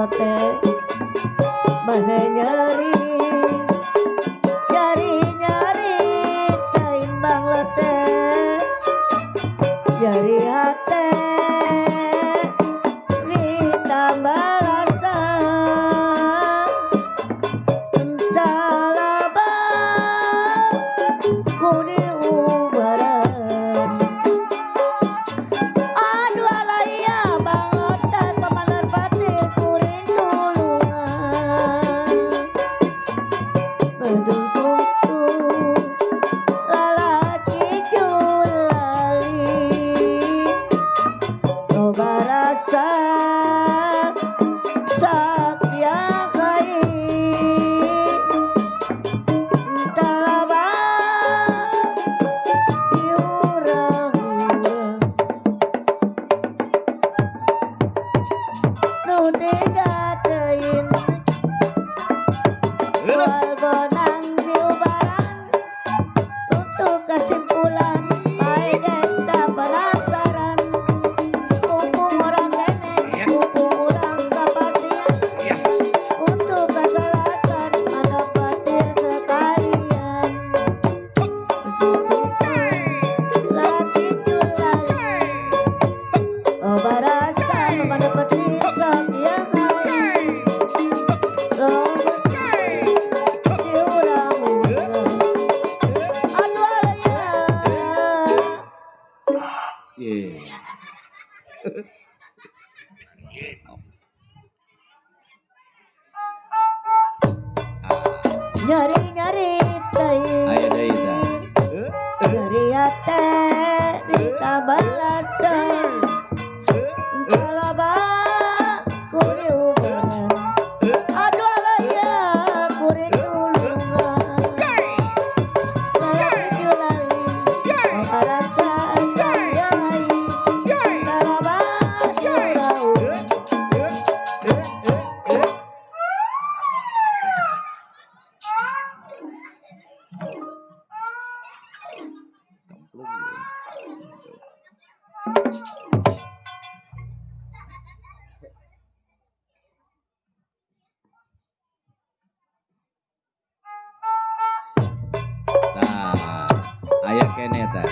lote mana nyeri nyari taimbang lote jari hati ditambah lata entah laba kuni ubaran aduh alaya bangotan pemanar batin kurin tulungan bedung tungtung lalaki julali coba rasa sakya kai entah laba diurang-urang nu tiga tein wal bonang diubaran untuk kesimpulan baik kita penasaran mumpung orang kene mumpung orang kapatian untuk kesalahan ada patir sekalian laki julali oh barasa kepada petir sakya kai diurang-urang aduh alaya nyari tain Ayo deh Ida. nyari hati ditambah lata entah laba kuri ubaran aduh alaya kuri tulungan lalaki julali apa rasa sanjai entah laba diurang-urang Nah, ayo kene ta.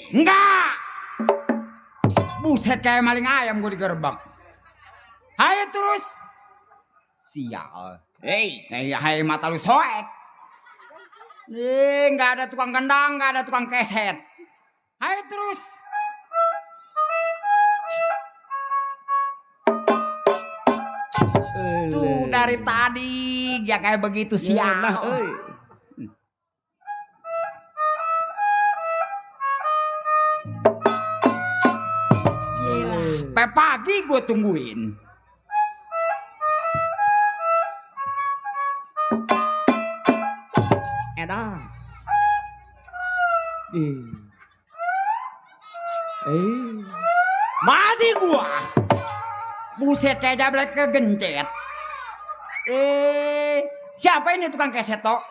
Enggak. Buset kayak maling ayam gue digerebek. Ayo terus. Sial. Hai mata lu soek. Nggak ada tukang gendang, nggak ada tukang keset. Ayo terus. Tuh dari tadi ya kayak begitu sial. Sampai pagi gue tungguin. Edas. Mati gua. Buset kayak jablek kegencet. Siapa ini tukang keset toh?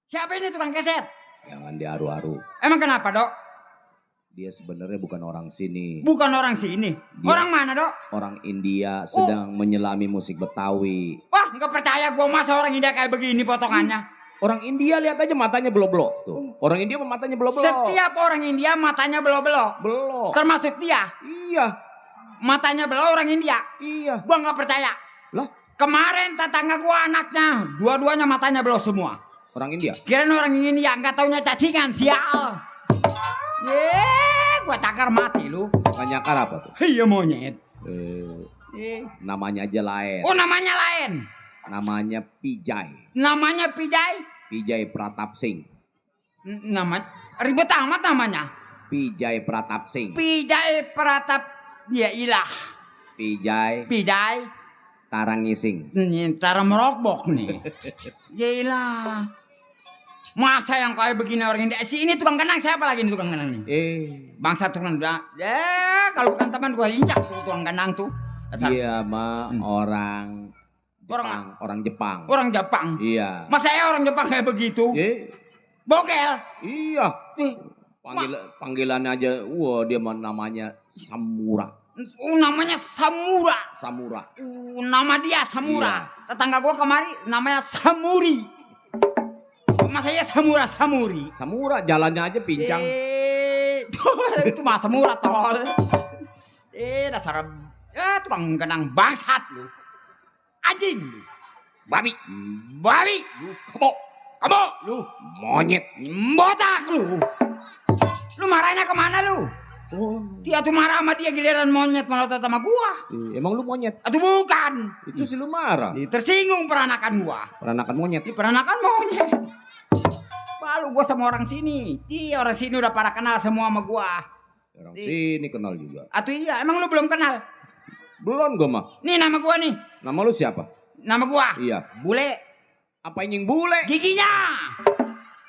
Siapa ini tukang keset? Jangan diaru-aru. Emang kenapa dok? Dia sebenarnya bukan orang sini. Bukan orang sini. Dia orang mana dok? Orang India sedang menyelami musik Betawi. Wah nggak percaya gua masa orang India kayak begini potongannya. Orang India lihat aja matanya blok-blok tuh. Orang India matanya belo-belo. Setiap orang India matanya belo-belo. Belok. Termasuk dia. Iya. Matanya belo orang India. Iya. Gua nggak percaya. Lah, Kemarin tetangga gua anaknya, dua-duanya matanya belo semua. orang India. Kirain orang India, nggak taunya cacingan, sial. Gua takar mati lu. Suka nyakar apa tuh? Iya monyet. Namanya aja lain. Oh namanya lain. Namanya Pijay. Namanya Pijay. Pijay Pratap Singh. Namanya ribet amat namanya. Pijay Pratap Singh. Pijay Pratap. Ya ilah. Pijay Pijay. Tarang Ngising. Nih, ntar merokbok nih. Gila. Masa yang kayak begini orang India? Si ini tukang kenang, siapa lagi nih tukang kenang nih? Bangsa tukang kenang. Ya, kalau bukan teman gua injak tuh tukang kenang tuh. Dasar. Iya, mah orang Jepang. Orang Jepang. Orang Jepang. Iya. Masa ya orang Jepang kayak begitu? Bogel. Iya. Panggilannya aja, wah dia mah namanya Samura. Namanya Samura. Samura. Nama dia Samura. Iya. Tetangga gua kemari namanya Samuri. Masa ya Samura Samuri. Samura jalannya aja pincang. Itu mah Samura tolol. Dasar tukang kenang bangsat lu. Anjing lu. Babi. Babi. Lu kebo. Kebo lu. Monyet. Botak lu. Lu marahnya kemana lu? Dia tuh marah sama dia giliran monyet melotot sama gua. Emang lu monyet? Atau bukan? Itu sih lu marah. Tersinggung peranakan gua. Peranakan monyet. Peranakan monyet. Malu gua sama orang sini. Orang sini udah pada kenal semua sama gua. Orang sini kenal juga. Atau iya, emang lu belum kenal? Belum gua mah. Nih nama gua nih. Nama lu siapa? Nama gua? Iya. Bule. Apa nying bule? Giginya.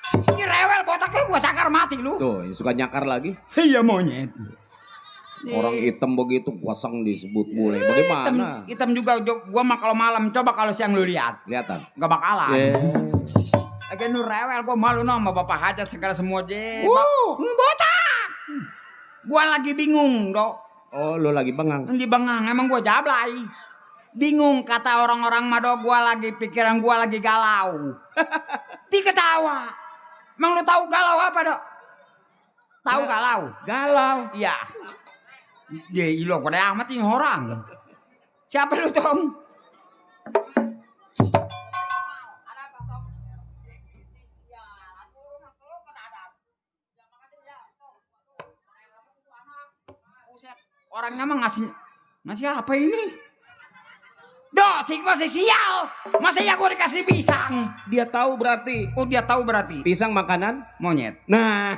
Ini rewel botaknya gua takar mati lu. Tuh, yang suka nyakar lagi. Iya monyet. Orang hitam begitu kuasang disebut bule. Bagaimana? Hitam juga gua mah kalau malam. Coba kalau siang lu lihat. Kelihatan. Gak bakalan. Lagi lu rewel gua malu sama bapak hajat segala semua deh. Botak. Gua lagi bingung, Dok. Oh, lu lagi bengang. Di bengang, emang gua jablay. Bingung kata orang-orang mah, Dok. Gua lagi pikiran gua lagi galau. Diketawa. Emang lu tahu galau apa, Dok? Tahu galau? Galau. Iya. Ya ilo pada amat ini orang. Siapa lu, Tong? Orangnya mah ngasih apa ini? Masih sial. Masa ya gue dikasih pisang? Dia tahu berarti. Oh dia tahu berarti. Pisang makanan monyet. Nah.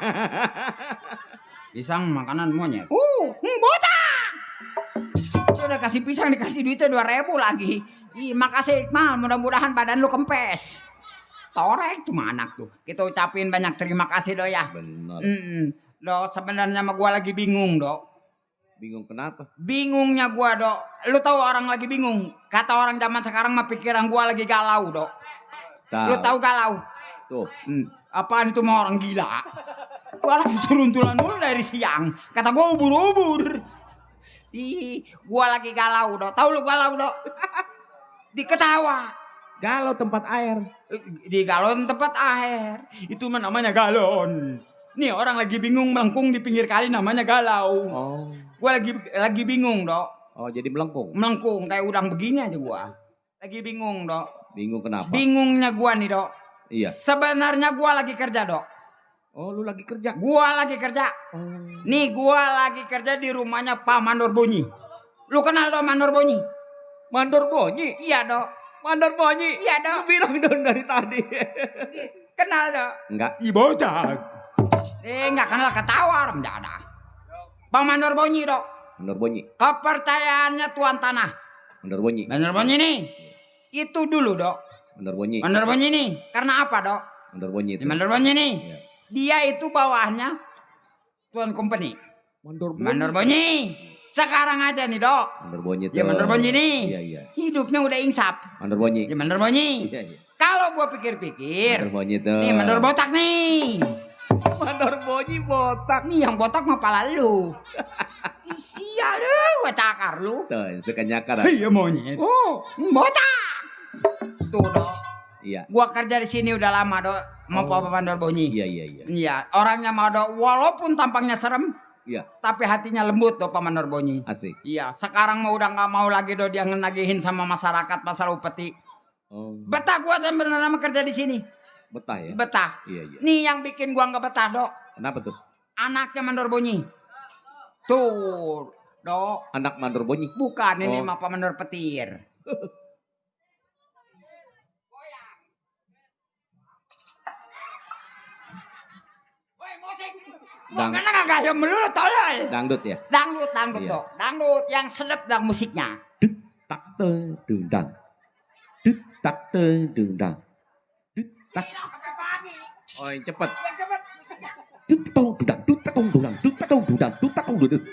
Pisang makanan monyet. Botak. Udah kasih pisang dikasih duitnya 2.000 lagi. Makasih Iqmal. Mudah-mudahan badan lu kempes. Torek tuh anak tuh. Kita ucapin banyak terima kasih Do ya. Benar. Do sebenarnya mah gue lagi bingung Do. Bingung kenapa? Bingungnya gua, Dok. Lu tahu orang lagi bingung. Kata orang zaman sekarang mah pikiran gua lagi galau, Dok. Lu tahu galau? Tuh. Apaan itu mah orang gila. Gua lagi seruntulan mulu dari siang. Kata gua ubur-ubur. Gua lagi galau, Dok. Tahu lu galau, Dok? Diketawa. Galau tempat air. Di galon tempat air. Itu mah namanya galon. Nih orang lagi bingung melengkung di pinggir kali namanya galau. Oh. Gua lagi bingung, Dok. Oh, jadi melengkung. Melengkung kayak udang begini aja gua. Lagi bingung, Dok. Bingung kenapa? Bingungnya gua nih, Dok. Iya. Sebenarnya gua lagi kerja, Dok. Oh, lu lagi kerja? Gua lagi kerja. Nih, gua lagi kerja di rumahnya Pak Mandor Bonyi. Lu kenal Dok Mandor Bonyi? Mandor Bonyi? Iya, Dok. Mandor Bonyi? Iya, Dok. Lu bilang dong dari tadi. Kenal, Dok? Enggak. Botak. Enggak kenal ketawa orang ada. Bang Mandor Bonyi, Dok. Mandor Bonyi. Kepercayaannya tuan tanah. Mandor Bonyi. Mandor Bonyi nih. Itu dulu, Dok. Mandor Bonyi. Mandor Bonyi nih. Karena apa, Dok? Mandor Bonyi itu. Mandor Bonyi nih. Iya. Dia itu bawahnya tuan company. Mandor Bonyi. Mandor Bonyi. Sekarang aja nih, Dok. Mandor Bonyi itu. Ya Mandor Bonyi nih. Iya. Hidupnya udah insap. Mandor Bonyi. Ya Mandor Bonyi. Iya. Kalau gua pikir-pikir. Mandor Bonyi itu. Nih Mandor botak nih. Mandor Bonyi botak. Nih yang botak mah pala lu. Sial lu, gua cakar lu. Tuh, suka nyakar. Iya monyet. Oh, botak. Tuh, Dok. Iya. Gua kerja di sini udah lama, Dok. Mau Pak Mandor Bonyi. Iya, iya, iya. Iya, orangnya mah do walaupun tampangnya serem, Iya. tapi hatinya lembut do Pak Mandor Bonyi. Asik. Iya, sekarang mah udah nggak mau lagi do dia ngenagihin sama masyarakat masalah upeti. Oh. Betah gua dan bener-bener kerja di sini. Betah ya? Betah. Iya, iya. Nih yang bikin gua nggak betah do. Kenapa tuh? Anaknya Mandor Bonyi. Tuh, do. Anak Mandor Bonyi. Bukan ini Oh. mah Pak Mandor Petir. Dang- Karena nggak gaya melulu tolol. Dangdut ya? Dangdut Iya. dong. Dangdut yang sedap dan musiknya. Tak dendang. Tak dendang. Tak. Oh, yang cepet. Tutong dudang, tutong dudang, tutong dudang, tutong dudang.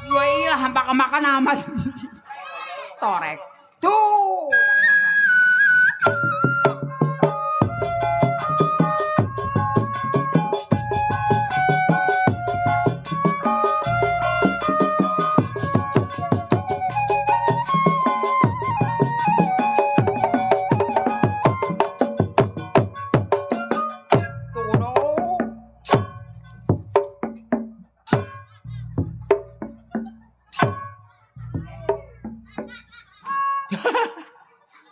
Gue ilah hampa kemakan amat. Storek. Tuh.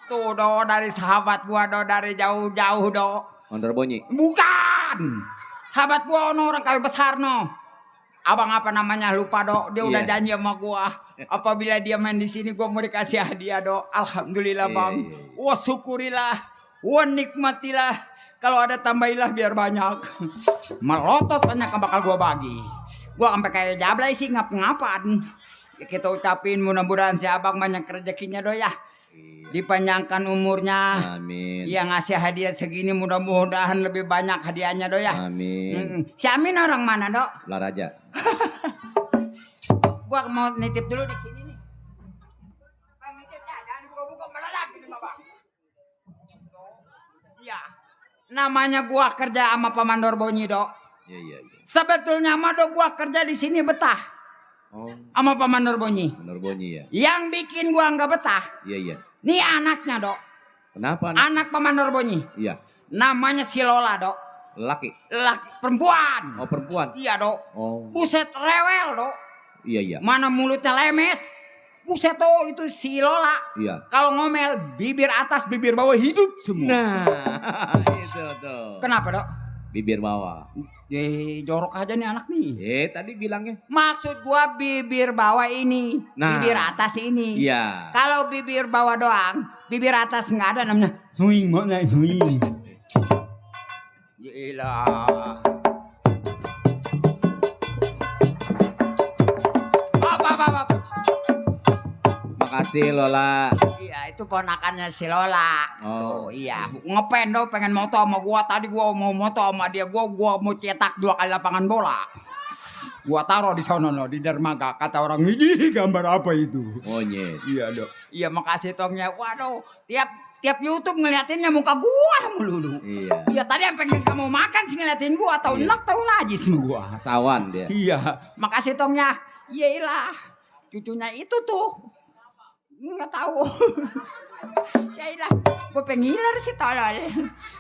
Tuh do dari sahabat gua do dari jauh-jauh do. Mandor Bonyi. Bukan. Sahabat gua ono orang kayu besar no. Abang apa namanya lupa do. Dia udah Iya. janji sama gua. Apabila dia main di sini gua mau dikasih hadiah do. Alhamdulillah Iya, bang. iya, iya. Wah syukurilah. Wah nikmatilah. Kalau ada tambahilah biar banyak. Melotot banyak yang bakal gua bagi. Gua sampai kayak jablay sih ngap-ngapan. Ya, kita ucapin mudah-mudahan si abang banyak rezekinya do ya. Dipanjangkan umurnya. Amin. Yang ngasih hadiah segini mudah-mudahan lebih banyak hadiahnya do ya. Amin. Si Amin orang mana dok? Laraja. Gua mau nitip dulu di sini nih. Bang nitip ya, jangan buka-buka meledak gitu bang. Iya. Namanya gua kerja sama Pak Mandor Bonyi dok. Iya, iya, iya. Sebetulnya mah dok gua kerja di sini betah Oh, sama Pak Mandor Bonyi. Mandor Bonyi ya. Yang bikin gua nggak betah, Iya, iya. nih anaknya dok. Kenapa anak? Anak Pak Mandor Bonyi. Iya. Namanya si Lola dok. Laki. Laki perempuan. Oh, perempuan. Iya dok. Oh, Buset rewel dok. iya, iya. Mana mulutnya lemes. Buset tuh itu si Lola. Iya. Kalau ngomel bibir atas bibir bawah hidup semua. Nah, itu tuh. Kenapa dok? Bibir bawah. Jorok aja nih anak nih. Tadi bilangnya. Maksud gua bibir bawah ini, Nah. bibir atas ini. Iya. Kalau bibir bawah doang, bibir atas nggak ada namanya. Swing mana swing. Gila. Apa. Makasih Lola. Iya, itu ponakannya si Lola. Oh. Tuh, iya. Ngepen do pengen moto sama gua. Tadi gua mau moto sama dia. Gua mau cetak 2 kali lapangan bola. Gua taruh di sana no, di dermaga. Kata orang, ini gambar apa itu? Monyet. Iya dok. Iya makasih tongnya. Waduh, tiap YouTube ngeliatinnya muka gua melulu. Iya. Iya tadi yang pengen kamu makan sih ngeliatin gua. Tahu Iya. enak tahu lagi sama gua. Sawan dia. Iya, makasih tongnya. Iyalah, cucunya itu tuh. Nggak tahu. Saya gue pengiler sih tolol.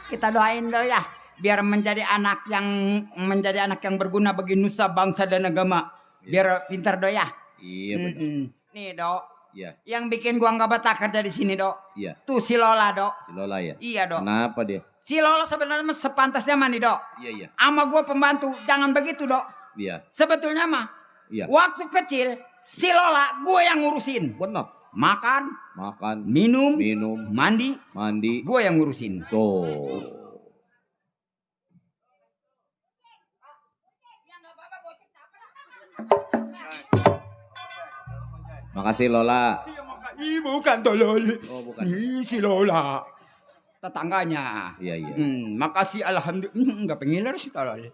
Kita doain lo ya, biar menjadi anak yang berguna bagi nusa bangsa dan agama. Biar pintar do ya. Iya benar. Nih dok, Iya. yang bikin gua nggak betah kerja di sini dok. Iya. Tuh si Lola dok. Si Lola ya. Iya dok. Kenapa dia? Si Lola sebenarnya mah sepantasnya mah nih dok. Iya, iya. Ama gua pembantu, jangan begitu dok. Iya. Sebetulnya mah, Iya. waktu kecil si Lola gue yang ngurusin. Benar. Makan, Minum, mandi, mandi. gue yang ngurusin. Tuh. Makasih Lola. Iya makasih, bukan tolol. Oh bukan. Si Lola. Tetangganya. Iya iya. Makasih alhamdulillah. Enggak pengiler sih tolol.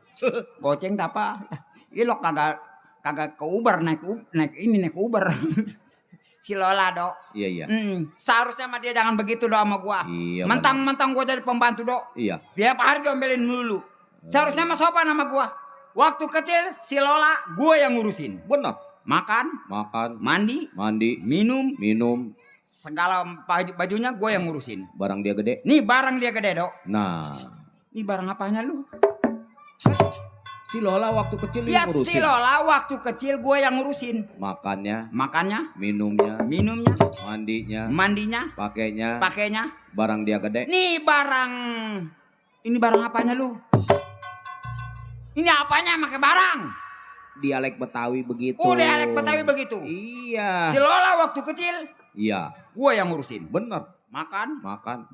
Goceng tak apa. Ilo kagak ke Uber naik Uber. Si Lola dok. Iya iya. Seharusnya sama dia jangan begitu dok sama gua. Iya. Mentang-mentang gua jadi pembantu dok. Iya. Tiap hari diomelin mulu. Seharusnya mah sopan sama gua. Waktu kecil si Lola gua yang ngurusin. Benar. Makan, mandi, minum, segala bajunya gue yang ngurusin. Barang dia gede. Nih barang dia gede dok. Nah, ini barang apanya lu? si Lola waktu kecil Ya ngurusin. si Lola waktu kecil gue yang ngurusin. Makannya, minumnya, mandinya, pakainya, barang dia gede. Nih barang, ini barang apanya lu? Ini apanya pakai barang? Dialek Betawi begitu. Oh dialek Betawi begitu. Iya. Si Lola waktu kecil. Iya. Gue yang ngurusin. Bener. Makan,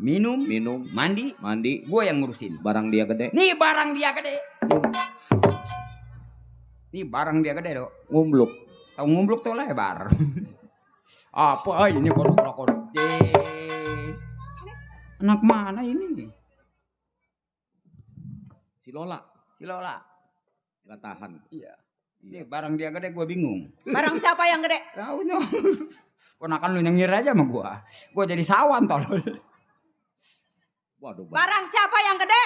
minum, mandi, gue yang ngurusin. Barang dia gede. Nih barang dia gede. Nih barang dia gede dok. Ngumbluk. Tahu ngumbluk tuh lebar. Apa ini kodok. Anak mana ini? Si Lola. Gak tahan. Iya. Ini barang dia gede gue bingung. Barang siapa yang gede? Tahu no. Ponakan lu nyengir aja sama gue. Gue jadi sawan tolol. Waduh. Barang siapa yang gede?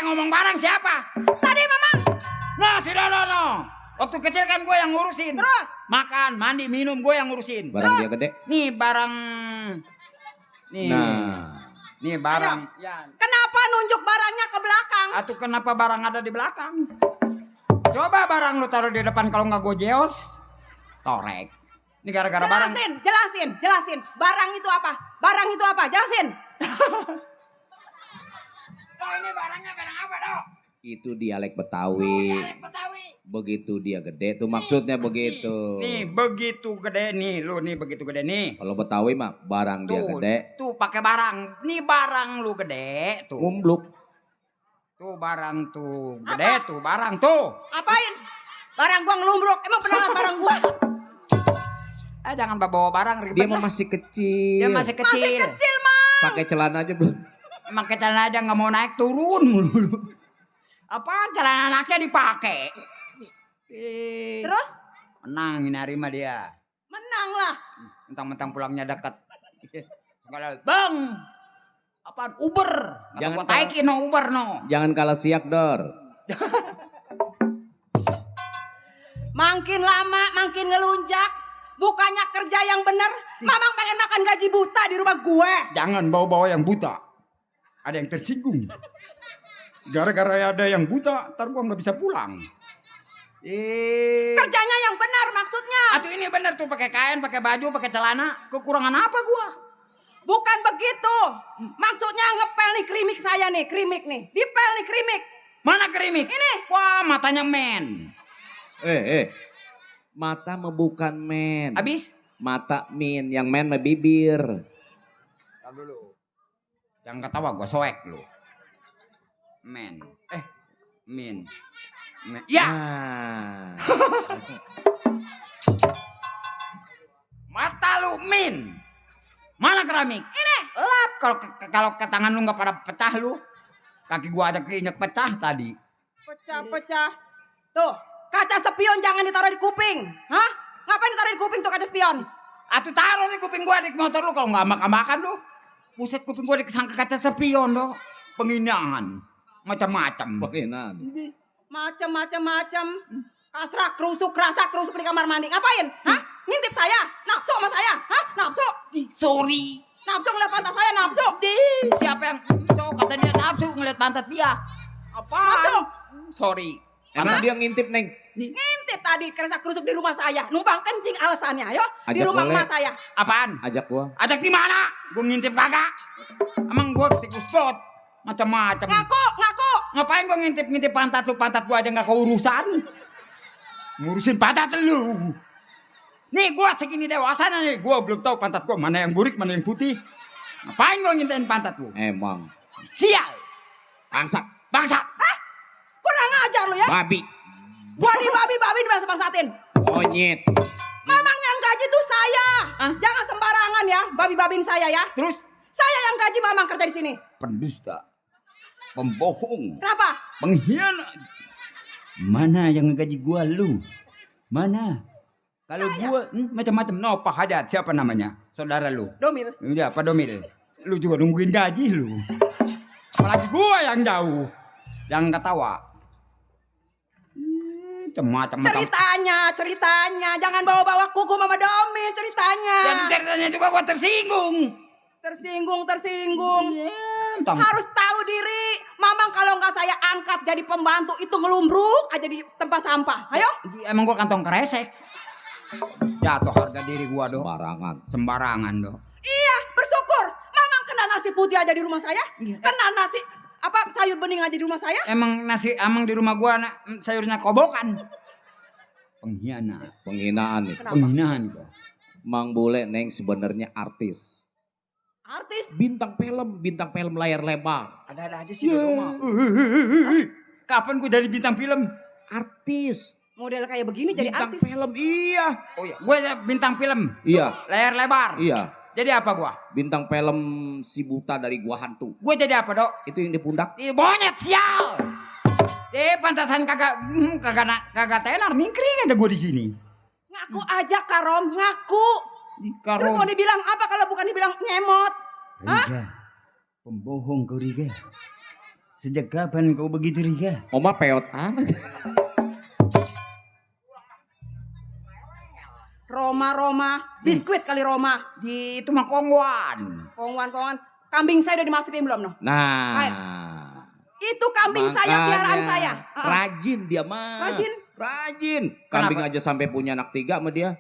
Ngomong barang siapa? Tadi Mamang. Nah si Lola. Waktu kecil kan gue yang ngurusin. Terus? Makan, mandi, minum gue yang ngurusin. Barang dia gede. Nih barang. Nih. Nah. Nih barang. Ya. Kenapa nunjuk barangnya ke belakang? Atau kenapa barang ada di belakang? Coba barang lu taruh di depan kalau nggak gue jeos. Torek. Ini gara-gara barang. Jelasin. Barang itu apa? Jelasin. Oh ini barangnya barang apa dok? Itu dialek Betawi. Begitu dia gede tuh maksudnya begitu. Nih begitu gede nih lu nih begitu gede nih. Kalau Betawi mah barang dia gede. Tuh pakai barang. Nih barang lu gede tuh. Ngumbluk. Tuh barang tuh gede tuh barang tuh. Apain? Barang gua ngelumbruk. Emang pernah lihat barang gua? Jangan bawa barang ribet. Dia masih kecil. Masih kecil Mang. Pakai celana aja belum. Pakai celana aja nggak mau naik turun mulu. Apaan celana anaknya dipakai? Terus? Menang ini hari mah dia. Menang lah. Mentang-mentang pulangnya dekat. Bang. Apaan? Uber. Jangan taikin no Uber no. Jangan kalah siak Dor. Makin lama makin ngelunjak. Bukannya kerja yang bener. Mamang pengen makan gaji buta di rumah gue. Jangan bawa-bawa yang buta. Ada yang tersinggung. Gara-gara ada yang buta, ntar gua nggak bisa pulang. Kerjanya yang benar maksudnya. Atuh ini bener tuh pakai kain, pakai baju, pakai celana. Kekurangan apa gua? Bukan begitu. Maksudnya ngepel nih kerimik saya nih, kerimik nih. Dipel nih kerimik. Mana kerimik? Ini. Wah, matanya men. Mata mah bukan men. Habis? Mata min, yang men mah bibir. Tahan dulu. Jangan ketawa gua soek lu. Men. Min. Ya. Mata lu min. Mana keramik? Ini. Lap kalau ke tangan lu nggak pada pecah lu. Kaki gua ada keinjek pecah tadi. Pecah-pecah. Tuh, kaca spion jangan ditaruh di kuping. Hah? Ngapain ditaruh di kuping tuh kaca spion? Atuh taruh di kuping gua di motor lu kalau nggak makan lu. Buset kuping gua disangka kaca spion lo. Penghinaan. Macam-macam. Penghinaan. Macam-macam. Kasrak kerusuk di kamar mandi. Ngapain? Hah? Ngintip saya? Nafsu sama saya? Hah? Nafsu? Sorry. Nafsu ngeliat pantat saya? Nafsu? Siapa yang kata dia nafsu ngeliat pantat dia? Apa? Nafsu? Sorry. Emang dia ngintip Neng? Ngintip tadi kerasa kerusuk di rumah saya. Numpang kencing alasannya. Ayo. Di Ajak rumah boleh. emak saya. Apaan? Ajak gua. Ajak di mana? Gua ngintip kagak. Emang gua tikus got. Macam-macam. Ngaku. Ngapain gua ngintip pantat lu? Pantat gua aja nggak keurusan. Ngurusin pantat lu. Nih gua segini dewasanya nih. Gua belum tahu pantat gua mana yang burik, mana yang putih. Ngapain gua ngintain pantat lu? Emang. Sial. Bangsat. Hah? Kurang ajar lu ya. Babi. Gua di babi dibangsa-bangsatin. Monyet. Mamang yang gaji tuh saya. Hah? Jangan sembarangan ya, babi-babin saya ya. Terus? Saya yang gaji Mamang kerja di sini. Pendusta. Pembohong. Kenapa? Pengkhianat. Mana yang ngegaji gua lu? Mana? Kalau gua macam-macam. No, Pak Hajat. Siapa namanya? Saudara lu. Domil. Ya, Pak Domil. Lu juga nungguin gaji lu. Apalagi gua yang jauh. Yang ketawa. Ceritanya. Jangan bawa-bawa kuku Mama Domil ceritanya. Ya ceritanya juga gua tersinggung. Tersinggung. Ya, Harus tahu diri. Mamang kalau nggak saya angkat jadi pembantu itu ngelumbruk aja di tempat sampah. Ayo. Emang gua kantong kresek. Jatuh harga diri gua dong. Sembarangan dong. Iya, bersyukur. Mamang kena nasi putih aja di rumah saya. Kena nasi sayur bening aja di rumah saya. Emang di rumah gua sayurnya kobokan. Penghinaan itu. Penghinaan gua. Mang Bule Neng sebenarnya artis. Artis. Bintang film layar lebar. Ada aja sih rumah. Kapan gua jadi bintang film? Artis. Model kayak begini jadi Bintang artis. film, iya. Oh iya, gua bintang film. Iya. Layar lebar. Iya. Jadi apa gua? Bintang film si buta dari gua hantu. Gua jadi apa, Dok? Itu yang di pundak. Monyet sial. Pantasan kagak tenar, mingkring aja gua di sini. Ngaku aja Karom, ngaku. Terus mau dibilang apa kalau bukan dibilang ngemot? Riga, pembohong kau Riga. Sejak kapan kau begitu Riga? Oma peot amat. Roma, biskuit kali Roma. Itu mah kongwan. Kongwan. Kambing saya udah dimasukin belum noh? Nah. Ayo. Itu kambing saya, piaraan saya. Rajin dia mah. Rajin. Kambing aja sampai punya anak 3 sama dia.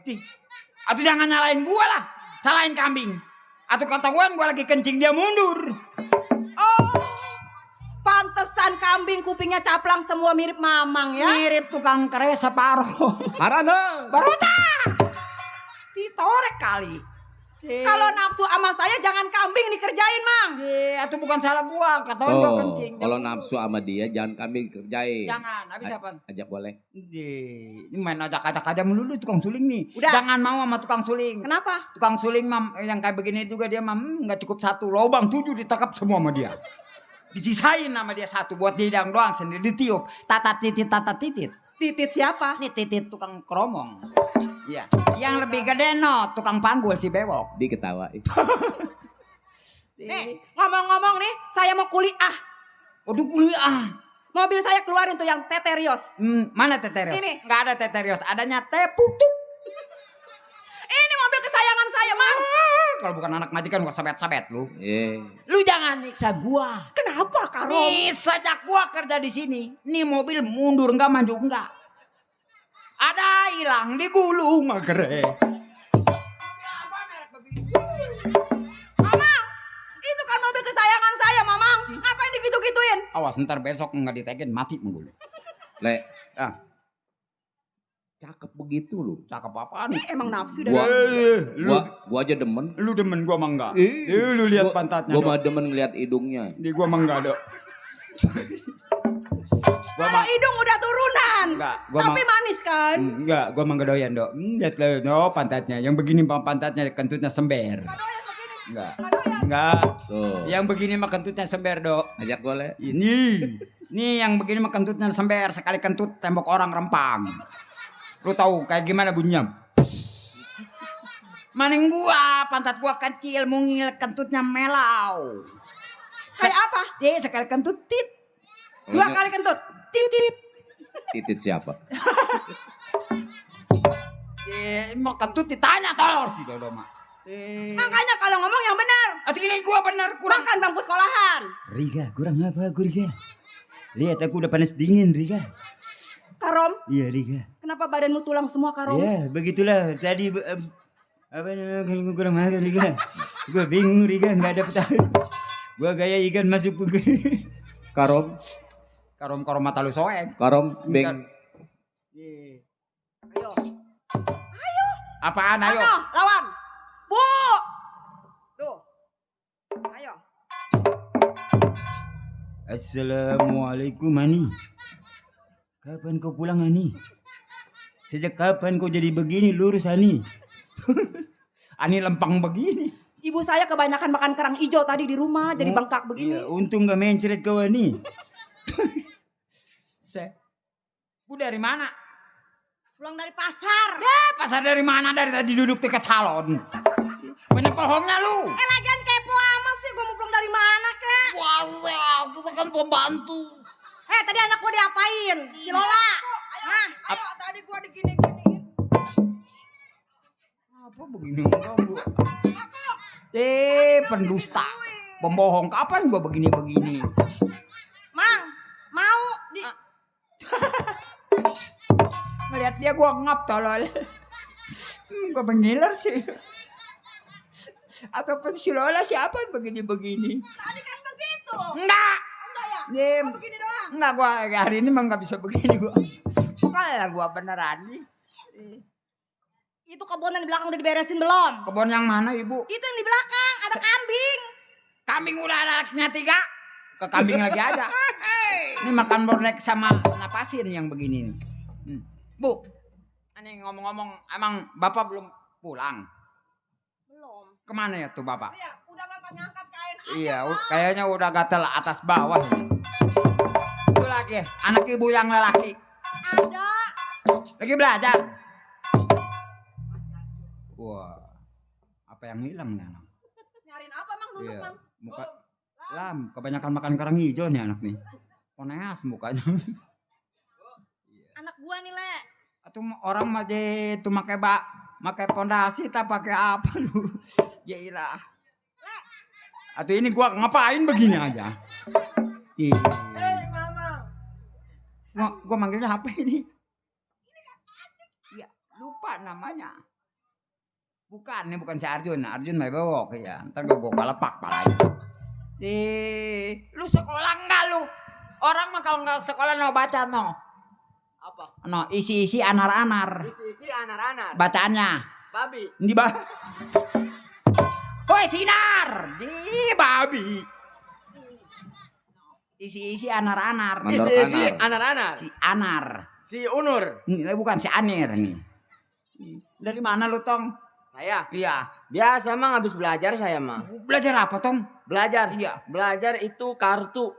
Atau jangan nyalain gua lah. Salahin kambing. Atau ketahuan gua lagi kencing dia mundur. Oh. Pantesan kambing kupingnya caplang semua mirip Mamang ya. Mirip tukang keres separuh. Harana. Baruta. Ditorek kali. Kalau nafsu sama saya jangan kambing dikerjain, Mang. Itu bukan salah gua, ketahuan gua kencing. Kalau nafsu sama dia jangan kambing kerjain. Jangan, habis apa? Ajak boleh. Ini main ajak aja melulu tukang suling nih. Udah. Jangan mau sama tukang suling. Kenapa? Tukang suling yang kayak begini juga dia nggak cukup 1 lubang 7 ditekap semua sama dia. Disisain sama dia 1 buat didang doang sendiri ditiup. Tata titit. Titit siapa? Ini titit tukang keromong. Iya. Yang lebih gede tukang panggul si bewok. Diketawain. Nih, ngomong-ngomong nih, saya mau kuliah. Waduh kuliah. Mobil saya keluarin tuh yang teterios. Mana teterios? Ini. Nggak ada teterios, adanya teh putuk. Ini mobil kesayangan saya, Mang. Kalau bukan anak majikan gua sabet-sabet lu. Iya. Lu jangan nyiksa gua. Kenapa, Karom? Nih sejak gua kerja di sini, nih mobil mundur enggak maju enggak. Ada hilang digulung magere. Mamang, itu kan mobil kesayangan saya, Mamang. Ngapain digitu-gituin? Awas ntar besok enggak ditegen mati menggulu. Le. Ah. Cakep begitu lu. Cakep apaan? Emang nafsu dari Gua aja demen. Lu demen gua mah enggak. Lu lihat pantatnya. Gua mah demen ngeliat hidungnya. Di gua mah enggak, Dok. Kalau hidung udah turunan. Enggak, tapi manis kan? Enggak, gua mah enggak doyan, Dok. Lihat lo pantatnya. Yang begini mah pantatnya kentutnya sember. Enggak. Enggak. Tuh. Yang begini mah kentutnya sember, Dok. Ajak boleh. Ini yang begini mah kentutnya sember, sekali kentut tembok orang rempang. Lu tahu kayak gimana bunyinya? Maning gua, pantat gua kecil, mungil, kentutnya melau. Kayak apa? Sekali kentut tit. 2 kali kentut. Tit. Titit siapa? Mau kentut ditanya tolol sih Dodo mah. Makanya kalau ngomong yang benar. Ati ini gua benar kurang. Makan bangku sekolahan. Riga, kurang apa aku Riga? Lihat aku udah panas dingin Riga. Karom. Iya Riga. Kenapa badanmu tulang semua, Karom? Ya begitulah tadi apa kalau gue kurang makan Riga. Gue bingung Riga nggak ada peta. Gue gaya ikan masuk ke. Karom Mata lu soek. Karom beng. Ayo. Apaan ayo? Lawan. Bu. Tuh. Ayo. Assalamualaikum Ani. Kapan kau pulang Ani? Sejak kapan kau jadi begini lurus Ani? Ani lempang begini. Ibu saya kebanyakan makan kerang hijau tadi di rumah, jadi bengkak begini. Iya, untung gak mencret kau nih. Bu dari mana? Pulang dari pasar. Pasar dari mana? Dari tadi duduk dekat salon. Banyak bohongnya lu. Lagian kepo amat sih, gue mau pulang dari mana kek? Wah, kita kan pembantu. Tadi anak gue diapain? Si Lola. Ayo, tadi gue digini-giniin. Apa begini enggak gua? Pendusta. Pembohong. Kapan gua begini-begini? Mang, mau di... Ngeliat dia gua ngap tolol. Gua mengiler sih. Atau si Lola siapa begini-begini? Tadi kan begitu. Enggak ya? Oh, begini doang. Enggak, gua hari ini mah nggak bisa begini gua. Pokoknya gua beneran nih. Itu kebun yang di belakang udah diberesin belum? Kebun yang mana, Ibu? Itu yang di belakang, ada kambing. Kambing udah ada anaknya 3. Ke kambing lagi ada. Ini makan bonek sama napasin yang begini nih. Bu, ini ngomong-ngomong, emang Bapak belum pulang? Belum. Kemana ya tuh Bapak? Iya, udah ngangkat kain aja. Iya, kayaknya udah gatel atas bawah ini. Itu lagi, anak Ibu yang lelaki. Ada. Lagi belajar. Wah, apa yang hilang nih anak? Nyariin apa Mang? Nunduk Iya, Mang. muka kebanyakan makan kerang hijau nih anak nih. Poneas mukanya. Anak gua nih, Le. Atau orang mah itu pakai pondasi tak pakai apa lu? Ya ilah. Atau ini gua ngapain begini aja? Iya. Mama. Gua manggilnya apa ini? Ya, lupa namanya. Bukan, ini bukan si Arjun. Arjun mah bewok ya. Ntar gua kalepak palanya. Lu sekolah enggak lu? Orang mah kalau enggak sekolah no baca no. Apa? No, isi-isi anar-anar. Isi-isi anar-anar. Bacaannya. Babi. Di Woi sinar. Di babi. Isi-isi anar-anar. Mandor Isi-isi kanar. anar-anar. Si Anar. Si Unur. Ini bukan si Anir nih. Dari mana lu, Tong? Saya. Iya. Biasa emang habis belajar saya mah. Belajar apa, Tong? Belajar. Iya. Belajar itu kartu.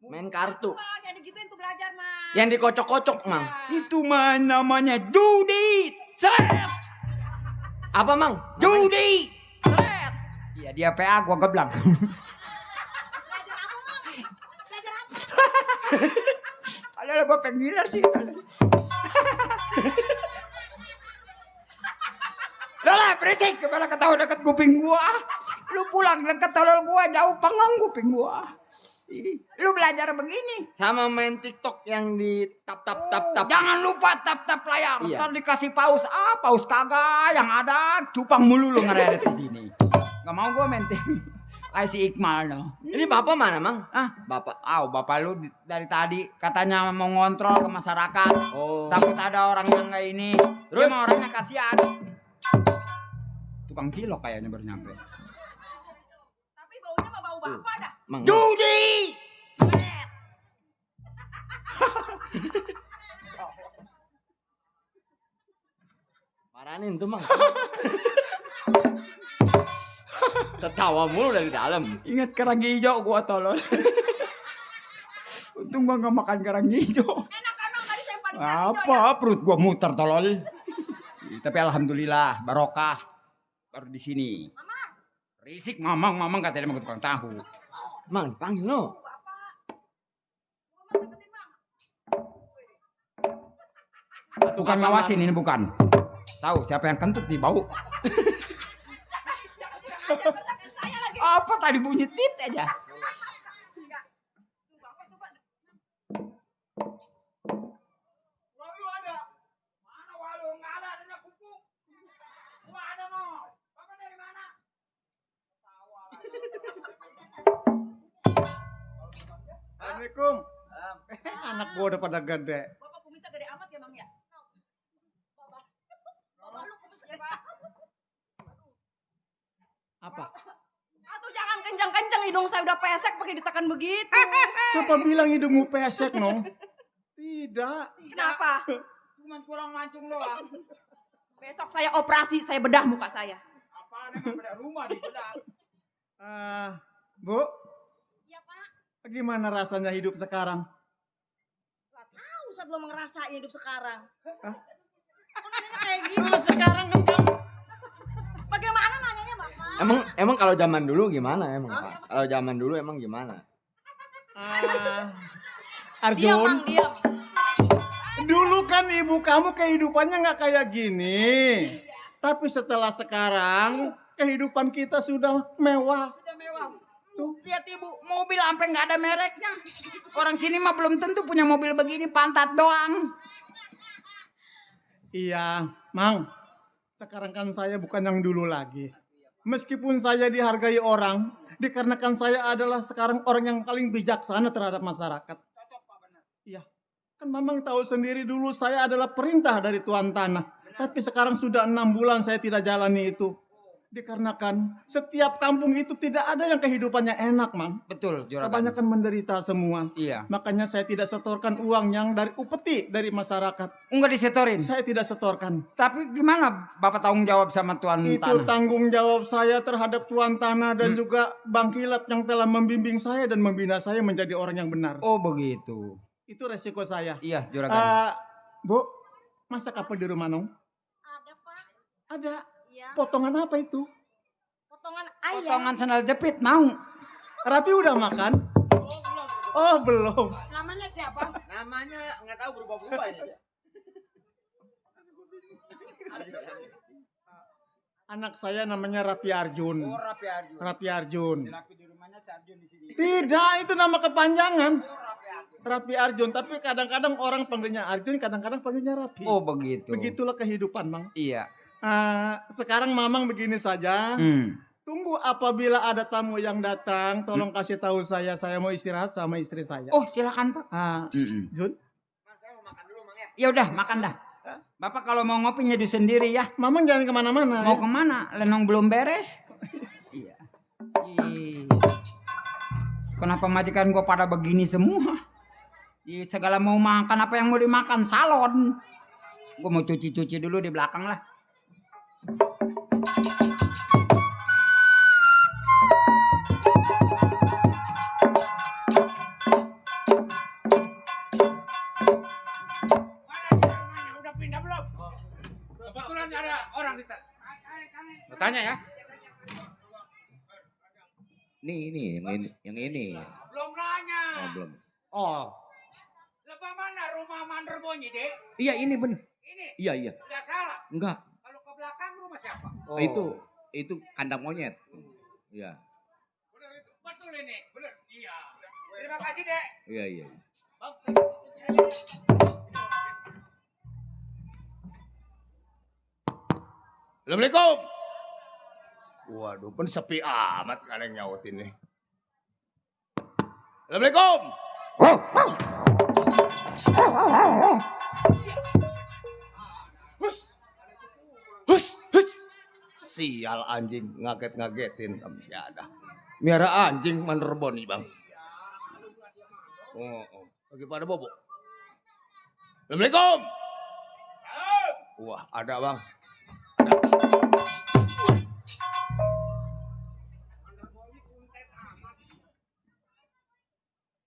Main kartu. Mang, yang digituin tuh belajar, Mang. Yang dikocok-kocok, Mang. Itu mah namanya judi. Seret. Apa, Mang? Judi. Seret. Iya, dia PA gua geblang. Belajar apa, Mang? Belajar apa? Padahal gua pengen sih. Lola, berisik. Kemana ketawa deket kuping gua. Lu pulang deket tolol gua. Jauh panggang kuping gua. Lu belajar begini. Sama main TikTok yang di tap. Jangan lupa tap layar. Iya. Ntar dikasih paus. Paus kagak. Yang ada cupang mulu lu ngeret di sini. Gak mau gua main si Iqmal no. Ini bapak mana, Mang? Bapak. Bapak lu dari tadi katanya mau ngontrol ke masyarakat. Oh. Takut ada orang yang kayak ini. Dia mah orangnya kasihan. Tukang cilok kayaknya baru nyampe. Tapi baunya mah bau bapak dah. Mang. Judi. Maranin tuh, Mang. Ketawa mulu dari dalam. Ingat kerang hijau gua tolol. Untung gua gak makan kerang hijau. Enak kan Mang tadi saya paling hijau ya. Apa perut gua muter tolol. Tapi alhamdulillah barokah baru di sini. Risik mamang katanya mau ke tukang tahu. Mang, dipanggil no. Bukan ngawasin ini bukan. Tahu siapa yang kentut nih bau. Apa tadi bunyi tit aja. Walu ada. Mana walu? Enggak ada, adanya kupu. Enggak ada no. Bapak dari mana? Assalamualaikum. Anak gua udah pada gede. Bapak kumisnya gede amat ya, Mang ya? Bapak lu kumisnya Pak. Apa? Atau jangan kencang-kencang, hidung saya udah pesek pakai ditekan begitu. Siapa bilang hidungmu pesek, no? Tidak. Kenapa? Cuma kurang mancung doang. Besok saya operasi, saya bedah muka saya. Apaan emang beda rumah di bedah? Bu, Iya Pak. gimana rasanya hidup sekarang? Gak tahu saya belum ngerasain hidup sekarang. Hah? Kok nanyanya kayak gitu? Dulu sekarang kan kamu. Bagaimana nanyanya Bapak? Emang kalau zaman dulu gimana emang Pak? Kalau zaman dulu emang gimana? Diam Arjun, Mang, diam. dulu kan ibu kamu kehidupannya nggak kayak gini. Tapi setelah sekarang, kehidupan kita sudah mewah. Sudah mewah. Tuh, lihat ibu, mobil sampai nggak ada mereknya. Orang sini mah belum tentu punya mobil begini, pantat doang. Iya, Mang. Sekarang kan saya bukan yang dulu lagi. Meskipun saya dihargai orang, dikarenakan saya adalah sekarang orang yang paling bijaksana terhadap masyarakat. Iya, kan Mamang tahu sendiri dulu saya adalah perintah dari Tuan Tanah. Tapi sekarang sudah 6 bulan saya tidak jalani itu. Dikarenakan setiap kampung itu tidak ada yang kehidupannya enak, Mang. Betul, juragan. Kebanyakan menderita semua. Iya. Makanya saya tidak setorkan uang yang dari upeti dari masyarakat. Enggak disetorin. Saya tidak setorkan. Tapi gimana Bapak tanggung jawab sama Tuan Itu Tanah? tanggung jawab saya terhadap Tuan Tanah dan juga Bang Kilap yang telah membimbing saya dan membina saya menjadi orang yang benar. Oh begitu. Itu resiko saya. Iya, juragan. Bu, masak apa di rumah Nong? Ada Pak. Ada. Iya. Potongan apa itu? Potongan ayam. Potongan sandal jepit mau. Rapi udah makan? Oh, belum. Namanya siapa? Namanya nggak tahu berubah-ubah ya. Anak saya namanya Rapi Arjun. Oh, Rapi Arjun. Rapi Arjun. Si Rapi di rumahnya si Arjun di sini. Tidak, itu nama kepanjangan. Oh, Rapi Arjun. Rapi Arjun, tapi kadang-kadang orang panggilnya Arjun, kadang-kadang panggilnya Rapi. Oh, begitu. Begitulah kehidupan, Mang. Iya. Sekarang Mamang begini saja. Tunggu apabila ada tamu yang datang, tolong kasih tahu saya mau istirahat sama istri saya. Oh, silakan, Pak. Jun, Saya mau makan dulu Mang ya. Ya udah, makan dah. Bapak kalau mau ngopi nyeduh sendiri ya. Mamang jangan kemana-mana. Mau ya. kemana? Lenong belum beres? Iya. Ih. Kenapa majikan gua pada begini semua? Segala mau makan apa yang mau dimakan salon. Gua mau cuci-cuci dulu di belakang lah. Udah pindah belum? Kebetulan ada orang kita. Tanya ya. Ini, yang ini. Belum nanya. Oh, belum. Oh, Lepas mana rumah Manderbonyi, Dek? Iya, ini bener. Ini. Iya. Enggak salah. Enggak. Kalau ke belakang rumah siapa? oh. Itu kandang monyet. Iya. Benar itu. Betul ini. Benar. Iya. Terima kasih, Dek. Iya. Assalamualaikum. Waduh, pun sepi amat kalian nyaut ini. Assalamualaikum. Hus. Sial anjing, ngaget-ngagetin. Ya ada. Miara anjing Manderboni, Bang. Oh. Lagi pada bobo. Assalamualaikum. Wah, ada, Bang.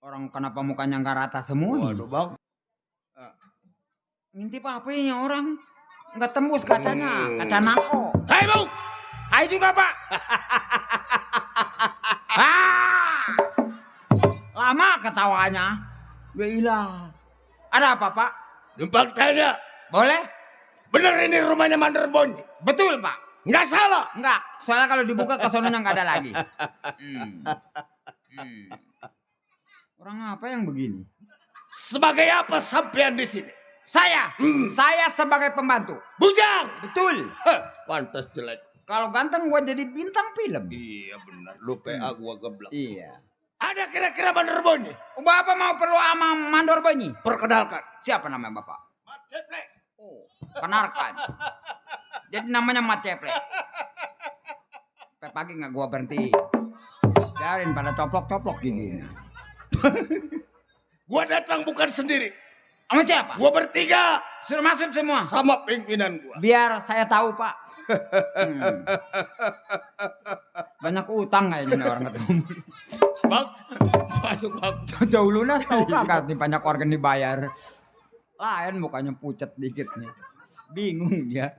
Orang kenapa mukanya nggak rata semua? Waduh, Bang. Ngintip HP-nya orang. Nggak tembus kacanya. Kaca nako. Hai, Bang. Hai juga, Pak. Lama ketawanya. Gila. Ada apa, Pak? Numpang tanya. Boleh? Bener ini rumahnya Manderbonyi? Betul, Pak. Nggak salah. Enggak. Soalnya kalau dibuka ke sononya nggak ada lagi. Orang apa yang begini? Sebagai apa sampean di sini? Saya sebagai pembantu. Bujang. Betul. Pantas jelek. Kalau ganteng gua jadi bintang film. Iya benar. Lu PA gua geblek. Iya. Ada kira-kira Manderbonyi? Bapak mau perlu sama mandor Bonyi? Perkenalkan. Siapa namanya Bapak? Mat Ceplek. Oh, kenarkan. Jadi namanya Mat Ceplek. Sampai pagi nggak gua berhenti. Biarin pada coplok-coplok gini. Gua datang bukan sendiri. Sama siapa? Gua bertiga Suruh masuk semua. sama pimpinan gua. Biar saya tahu, Pak. Banyak utang kayaknya nih orang ketemu. Bang, masuk bang. Jauh lunas tahu kagak nih banyak organ dibayar. Lain mukanya pucat dikit nih. Bingung dia.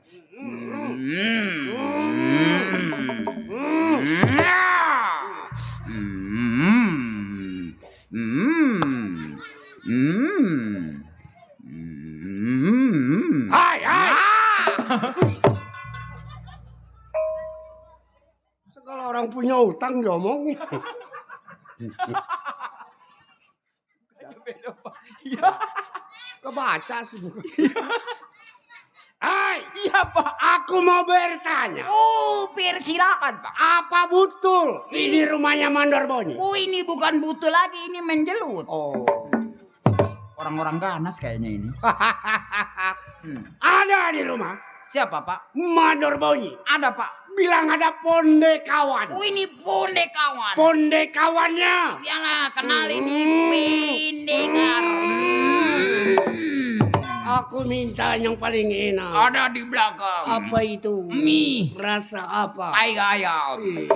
Hai, hai. Segala orang punya utang diomongin. Kebaca sih. Hai. Iya, Pak. Aku mau bertanya. Pir silakan, Pak. Apa betul ini rumahnya Mandor Bonyi? Ini bukan butuh lagi, ini menjelut. Oh. Orang-orang ganas kayaknya ini. Ada di rumah Siapa, Pak? Mandor Bonyi. Ada, Pak. Bilang ada pondekawan. Ini pondekawan. Pondekawannya. Yalah, kenalin ini pendekar. Aku minta yang paling enak. Ada di belakang. Apa itu? Mie. Rasa apa? Tai ayam. Ih,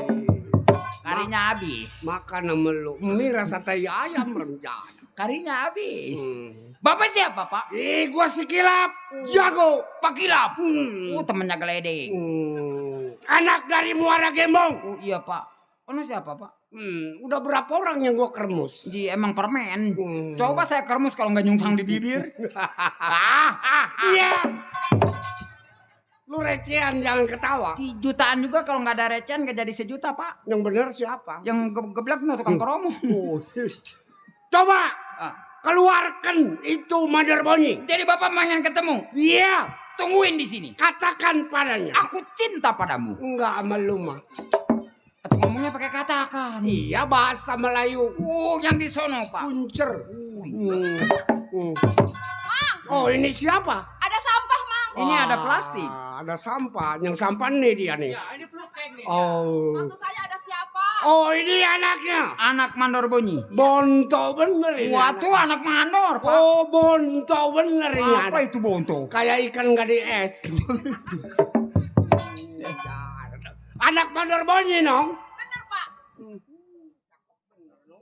Karinya habis. makan sama lu. Mie rasa tai ayam rencana. Karinya habis. Bapak siapa, Pak? Gua si Kilap. Jago. Pak Kilap. Hmm. Temennya geledek. Anak dari Muara Gembong. Oh iya, Pak. Ono siapa, Pak? Udah berapa orang yang gua kermus? Ji, emang permen. Coba saya kermus kalau nggak nyungsang di bibir. Iya. Lu recehan jangan ketawa. Di jutaan juga kalau nggak ada recehan nggak jadi sejuta, Pak. Yang bener siapa? Yang geblek no tukang kromo. Coba Ah. keluarkan itu Mandor Bonyi. Jadi Bapak pengen ketemu. Iya. Tungguin di sini. Katakan padanya. Aku cinta padamu. Enggak sama lu mah. Atau ngomongnya pakai katakan. Iya bahasa Melayu. Yang di sono, Pak. Puncer. Oh ini siapa? Ada sampah, Mang. Ini ada plastik. Ada sampah. Yang sampah nih dia nih. Ini pelukeng nih. Oh. Maksud saya ada siapa? Oh ini anaknya. Anak mandor bunyi. Bonto bener ini. Waduh, anak mandor, Pak. Oh bonto bener ini. Apa itu bonto? Kayak ikan gak di es. Anak Mandor Bonyi nong. Bener, Pak.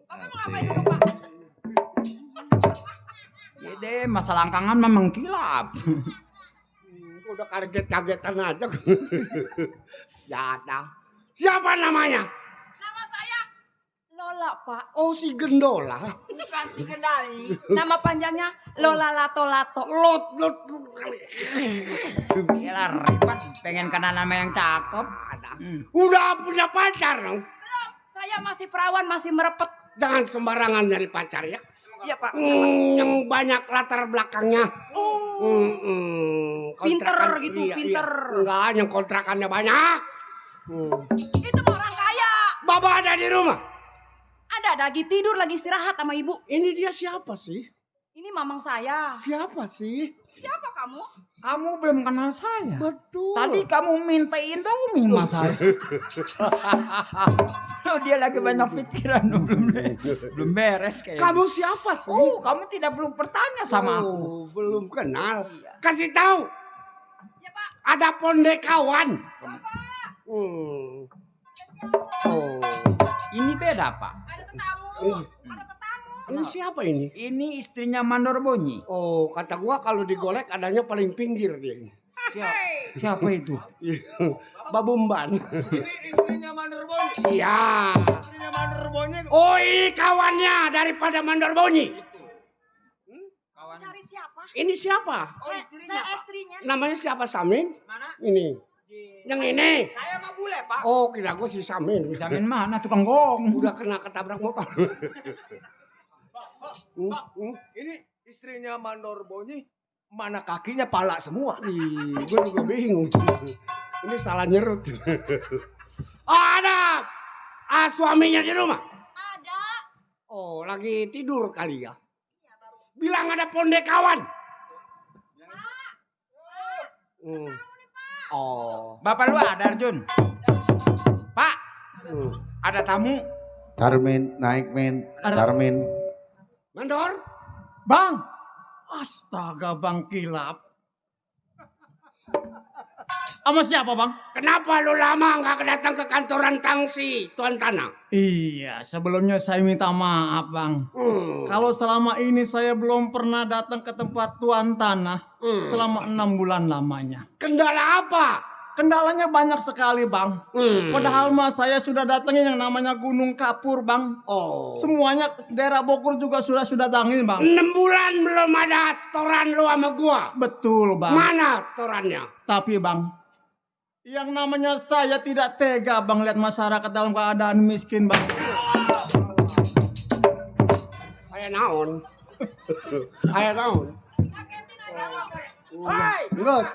Bapak mau ngapain dulu, Pak? Jadi masalah angkangan memang kilap. Udah kaget-kagetan aja. Jatah. Siapa namanya? Nama saya Lola, Pak. Oh si Gendola. Bukan si kendali. Nama panjangnya Lola Lato-Lato. Lot. Gila ribet. Pengen kenal nama yang cakep. Udah punya pacar dong. Belum, saya masih perawan, masih merepet. Jangan sembarangan nyari pacar ya. Iya, Pak. Yang banyak latar belakangnya. Pinter Kontrakan- gitu, iya, pinter. iya. Enggak, yang kontrakannya banyak. Itu mah orang kaya. Baba ada di rumah. Ada lagi tidur, lagi istirahat sama ibu. Ini dia siapa sih? Ini mamang saya. Siapa sih? Siapa kamu? Kamu belum kenal saya. Betul. Tadi kamu minta Indomie sama saya. Oh, dia lagi banyak pikiran. Belum beres kayaknya. Kamu siapa sih? Oh, kamu tidak belum bertanya sama aku. Belum kenal. Kasih tahu. Ya, Pak. Ada pondekawan. Oh. Ini beda, Pak. Ada tetamu. Ada tetamu. Ini siapa ini? Ini istrinya Mandor Bonyi. Oh, kata gua kalau digolek adanya paling pinggir dia. Siapa itu? Babumban. Ini istrinya Mandor Bonyi. Iya. Istrinya Mandor Bonyi. Oh, ini kawannya daripada Mandor Bonyi. Cari siapa? Ini siapa? Saya istrinya. Namanya siapa Samin? Mana? Ini. Yang ini. Saya mah bule, Pak. Oh, kira gua si Samin. Samin mana tukang gong? Udah kena ketabrak motor. Ini istrinya Mandor Bonyi. Mana kakinya pala semua. Ih, gue juga bingung. Ini salah nyerut. Oh, ada. Suaminya di rumah. Ada. Oh, lagi tidur kali ya. Bilang ada pondekawan. Oh. Bapak lu ada, Arjun? Pak, ada tamu. Carmen, naik men, Carmen. Mandor, Bang, Astaga Bang Kilap. Sama siapa Bang? Kenapa lu lama nggak datang ke kantoran tangsi, Tuan Tanah? Iya, sebelumnya saya minta maaf Bang. Kalau selama ini saya belum pernah datang ke tempat Tuan Tanah selama 6 bulan lamanya. Kendala apa? Kendalanya banyak sekali Bang. Padahal mah saya sudah datangin yang namanya Gunung Kapur Bang. Oh. Semuanya daerah Bogor juga sudah datangin Bang. 6 bulan belum ada setoran lu sama gua. Betul Bang. Mana setorannya? Tapi Bang, yang namanya saya tidak tega Bang lihat masyarakat dalam keadaan miskin Bang. Kayak naon? Kayak naon? Hai, Gus.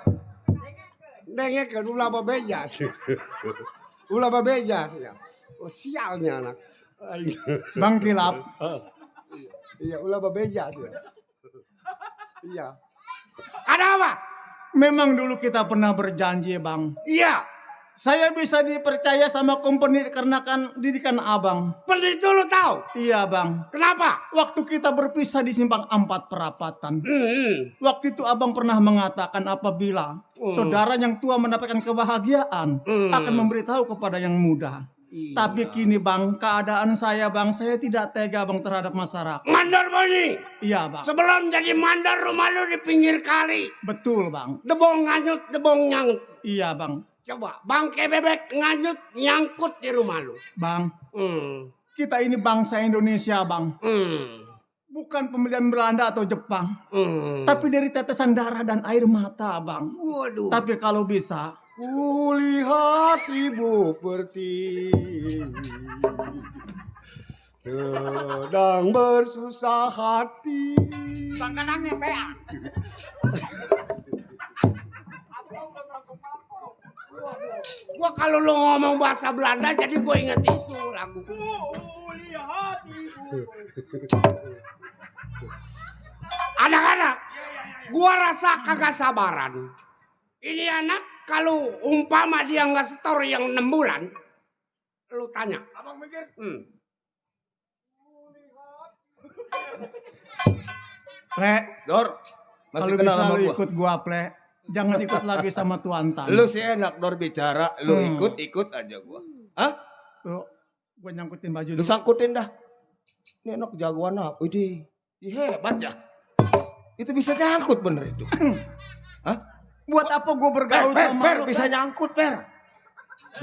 Dengek kan ulah babejas. Ulah babejas ya. Oh, sialnya anak. Bang Kilap. Iya, ulah babejas ya. Iya. Ada apa? Memang dulu kita pernah berjanji Bang. Iya. Saya bisa dipercaya sama company karena kan didikan Abang. Persis itu lu tahu? Iya Bang. Kenapa? Waktu kita berpisah di Simpang 4 Perapatan. Waktu itu Abang pernah mengatakan apabila saudara yang tua mendapatkan kebahagiaan akan memberitahu kepada yang muda. Iya. Tapi kini Bang, keadaan saya Bang, saya tidak tega Bang terhadap masyarakat. Mandar Boni. Iya Bang. Sebelum jadi mandar rumah lu di pinggir kali. Betul Bang. Debong nganyut, debong nyangkut. Iya Bang. Coba bangke bebek nganyut nyangkut di rumah lu. Bang, kita ini bangsa Indonesia Bang. Bukan pembelian Belanda atau Jepang. Tapi dari tetesan darah dan air mata Bang. Waduh. Tapi kalau bisa, Kulihat ibu pertiwi sedang bersusah hati. Makanan peang. Gua kalau lu ngomong bahasa Belanda jadi gua inget itu lagu. Kulihat ibu. Anak-anak, gua rasa kagak sabaran. Ini anak kalau umpama dia nggak setor yang 6 bulan, lu tanya. Abang mikir. Ple, Dor, masih kalau kenal bisa sama lu gua. ikut gua Ple. Jangan ikut lagi sama Tuan Tan. Lu sih enak Dor bicara, lu ikut aja gua. Hah? Lu, gua nyangkutin baju Lu dulu. sangkutin dah. Ini enak jagoan apa? Widih, hebat ya. Itu bisa nyangkut bener itu. Hah? Buat apa gua bergaul sama lu? bisa nyangkut, Per.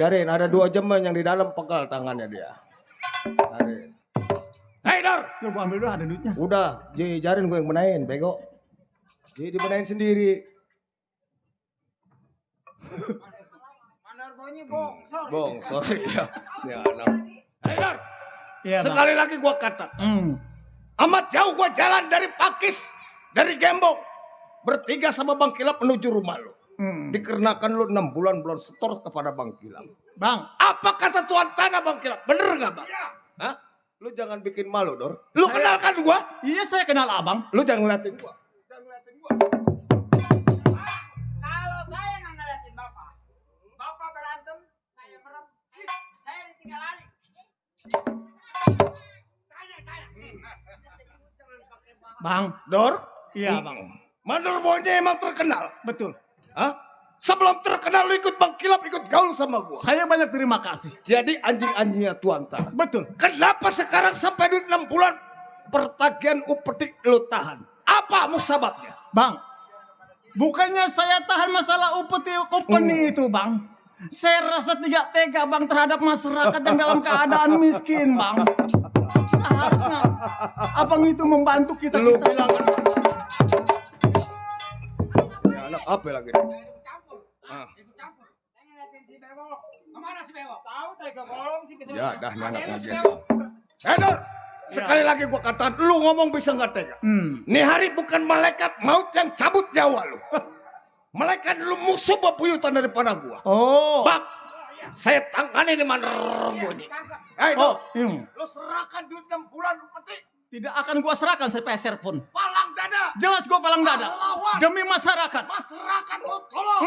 Jarin, ada 2 jemen yang di dalam pegal tangannya dia. Jarin. Hei, Dor. Lu gua ambil dulu, ada duitnya. Udah, Jarin gue yang benahin, bego. Dibenahin sendiri. Mandar Boni bongsor. Bongsor ya. Ya, anak. Hei, Dor. Iya, Bang. Sekali lagi gua kata. Amat jauh gua jalan dari Pakis, dari Gembong. Bertiga sama Bang Kilap menuju rumah lu. Dikarenakan lu 6 bulan belum setor kepada Bang Kilap. Bang, Apa kata Tuan Tanah Bang Kilap? Bener gak Bang? Iya. Hah? Lu jangan bikin malu, Dor. Lu kenalkan gua? iya saya kenal Abang. Lu jangan ngeliatin gua. Kalau saya nggak ngeliatin bapak, bapak berantem, saya merem, saya ditinggal lari. Bang, Dor? iya Bang. Mandor Boni emang terkenal. Betul. Hah? Sebelum terkenal lu ikut Bang Kilap, ikut gaul sama gua. Saya banyak terima kasih. Jadi anjing-anjingnya Tuan Tanah. Betul. Kenapa sekarang sampai di 6 bulan pertagihan upeti lu tahan? Apa musababnya? Bang, bukannya saya tahan masalah upeti company itu Bang. Saya rasa tidak tega Bang terhadap masyarakat yang dalam keadaan miskin Bang. Seharusnya Abang itu membantu kita. Lu bilang ya anak apa lagi? Ikut campur. Saya ngeliatin si Bebo. Kemana si Bebo? Tahu tadi ke kolong sih. Ya dah anak Ada lu si lagi. Bebo. Dor, sekali lagi gua katakan lu ngomong bisa nggak tega. Nih hari bukan malaikat maut yang cabut nyawa lu. Malaikat lu musuh bebuyutan daripada gua. Oh. Bang, saya tangani di Mandor Boni. Hei Oh, Dor, lu serahkan duit 6 bulan upeti. tidak akan gua serahkan saya peser pun. Palang dada. Jelas gua palang dada. Pahlawan. Demi masyarakat. Masyarakat lu tolong.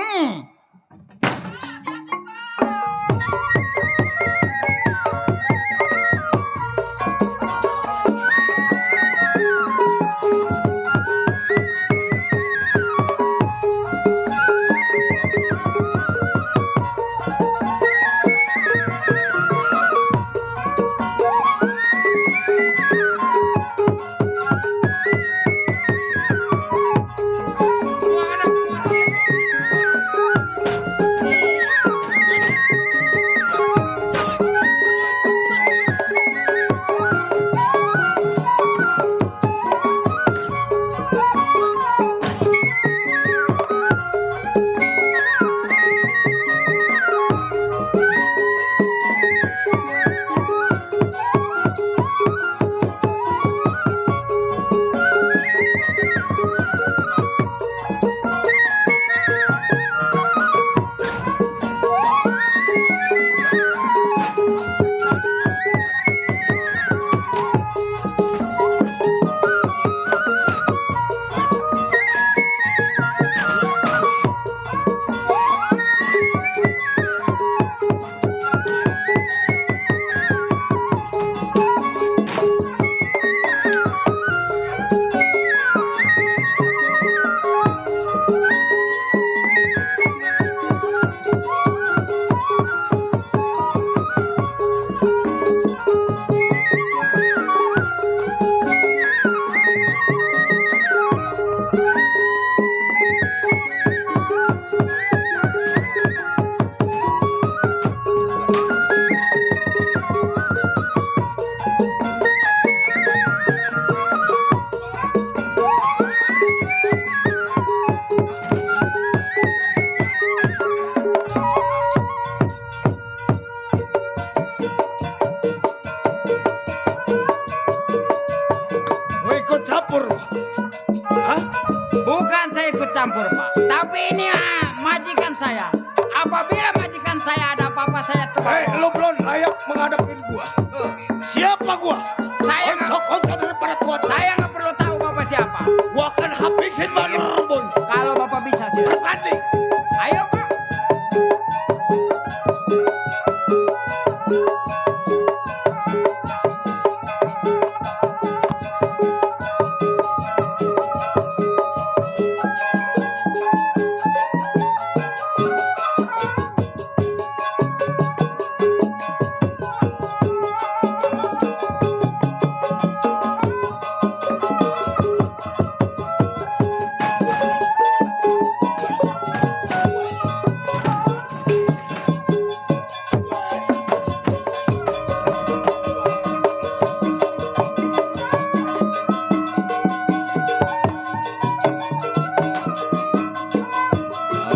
campur. Hah? Bukan saya ikut campur, Pak. Tapi ini majikan saya. Apabila majikan saya ada apa-apa, saya Hei, telepon. lu belum layak menghadapi gua. Siapa gua? Saya Konsol daripada Tuhan. Saya nggak perlu tahu Bapak siapa. Gua akan habisin Bandar Rebun. Kalau Bapak bisa sih. Bertanding. Ayo, Pak.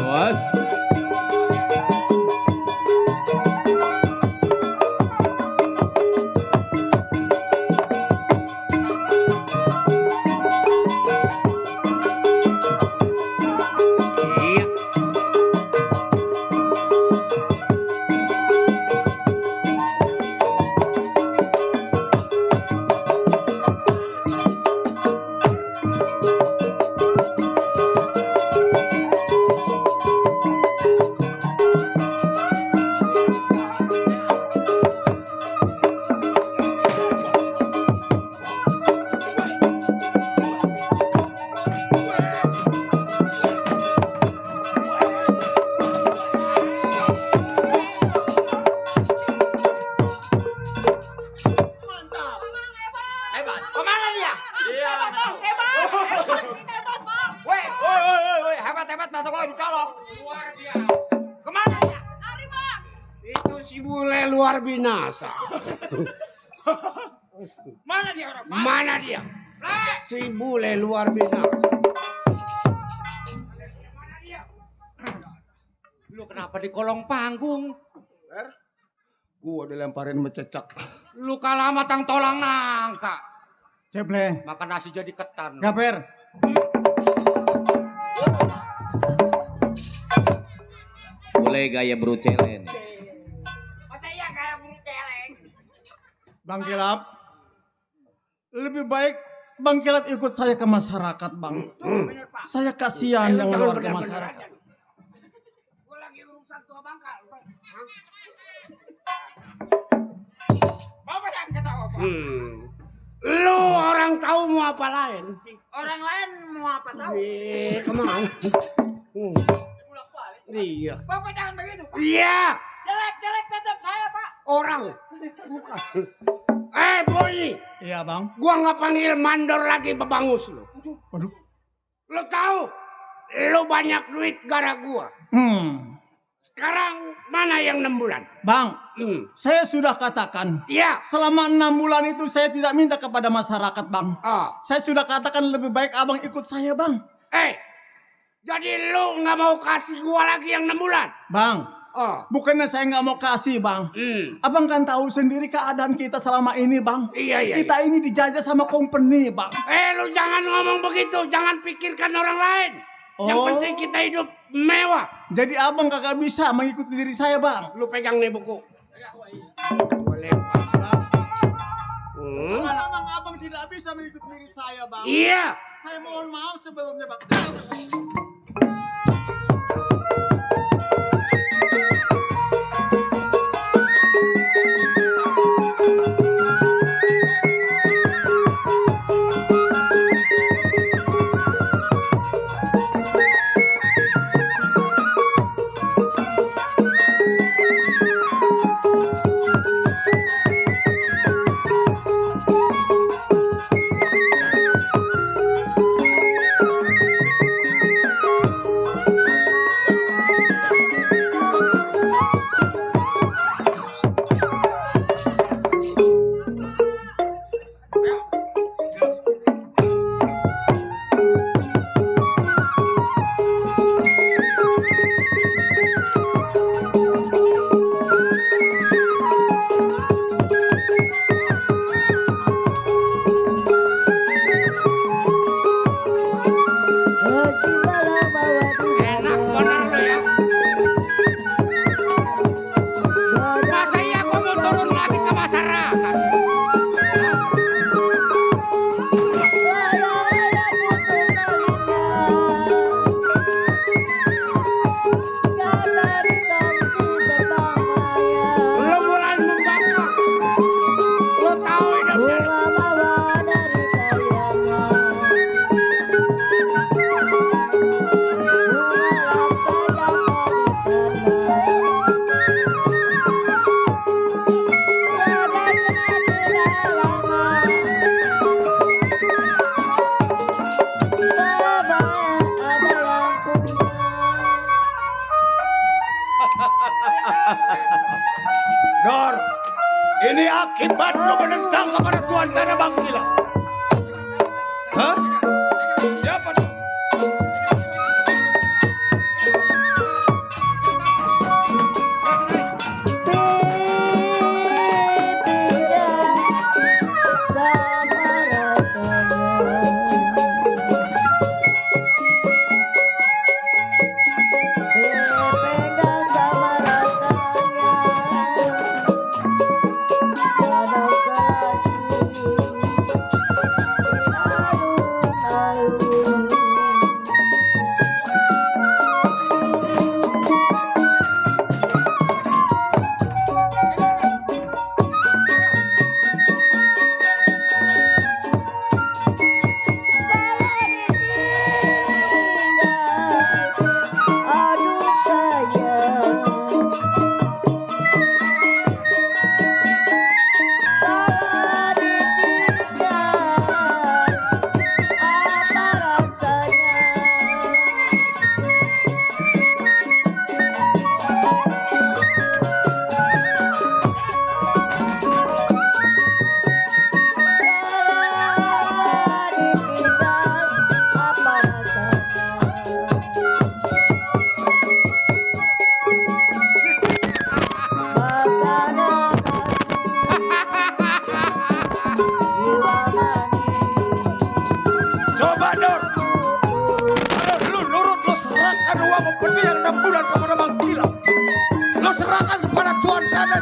Awas. Iya. Hebat. Kemana dia? Woi, hebat mata gua dicolok. Luar biasa. Kemana dia? Itu si bule luar binasa. Mana dia orang? Mana dia? Si bule luar binasa. Lu kenapa di kolong panggung? Gua dilemparin mececak. Lu kalah matang tolang nangka. Ceble, Makan nasi jadi ketan. Gaper. Boleh gaya berucelen. Masa iya kayak buru celeng? Bang Kilap, lebih baik Bang Kilap ikut saya ke masyarakat, Bang. Saya kasihan dengan warga masyarakat. Gua lagi urusan tua bangkal. Bapak yang ketawa, Pak. Lu orang tahu mau apa lain? Orang lain mau apa tahu? Kemana? Iya. Bapak jangan begitu, Pak. Iya. Jelek tetap saya, Pak. Orang. Bukan. Boy. Iya, Bang. Gua nggak panggil mandor lagi bebangus lu. Waduh. Lu tahu? Lu banyak duit gara gua. Sekarang mana yang 6 bulan? Bang, saya sudah katakan, Iya. selama 6 bulan itu saya tidak minta kepada masyarakat, Bang. Saya sudah katakan lebih baik Abang ikut saya, Bang. Jadi lu nggak mau kasih gua lagi yang 6 bulan? Bang, bukannya saya nggak mau kasih, Bang. Abang kan tahu sendiri keadaan kita selama ini, Bang. Iya. Kita ini dijajah sama company, Bang. Lu jangan ngomong begitu, jangan pikirkan orang lain. Yang penting kita hidup mewah. Jadi Abang kagak bisa mengikuti diri saya, Bang. Lu pegang nih buku. Boleh. Kalau Abang tidak bisa mengikuti diri saya, Bang. Iya. Saya mohon maaf sebelumnya, Bang. akibat lo menentang kepada tuan tanah Bangkilan. Hah? Siapa tuh?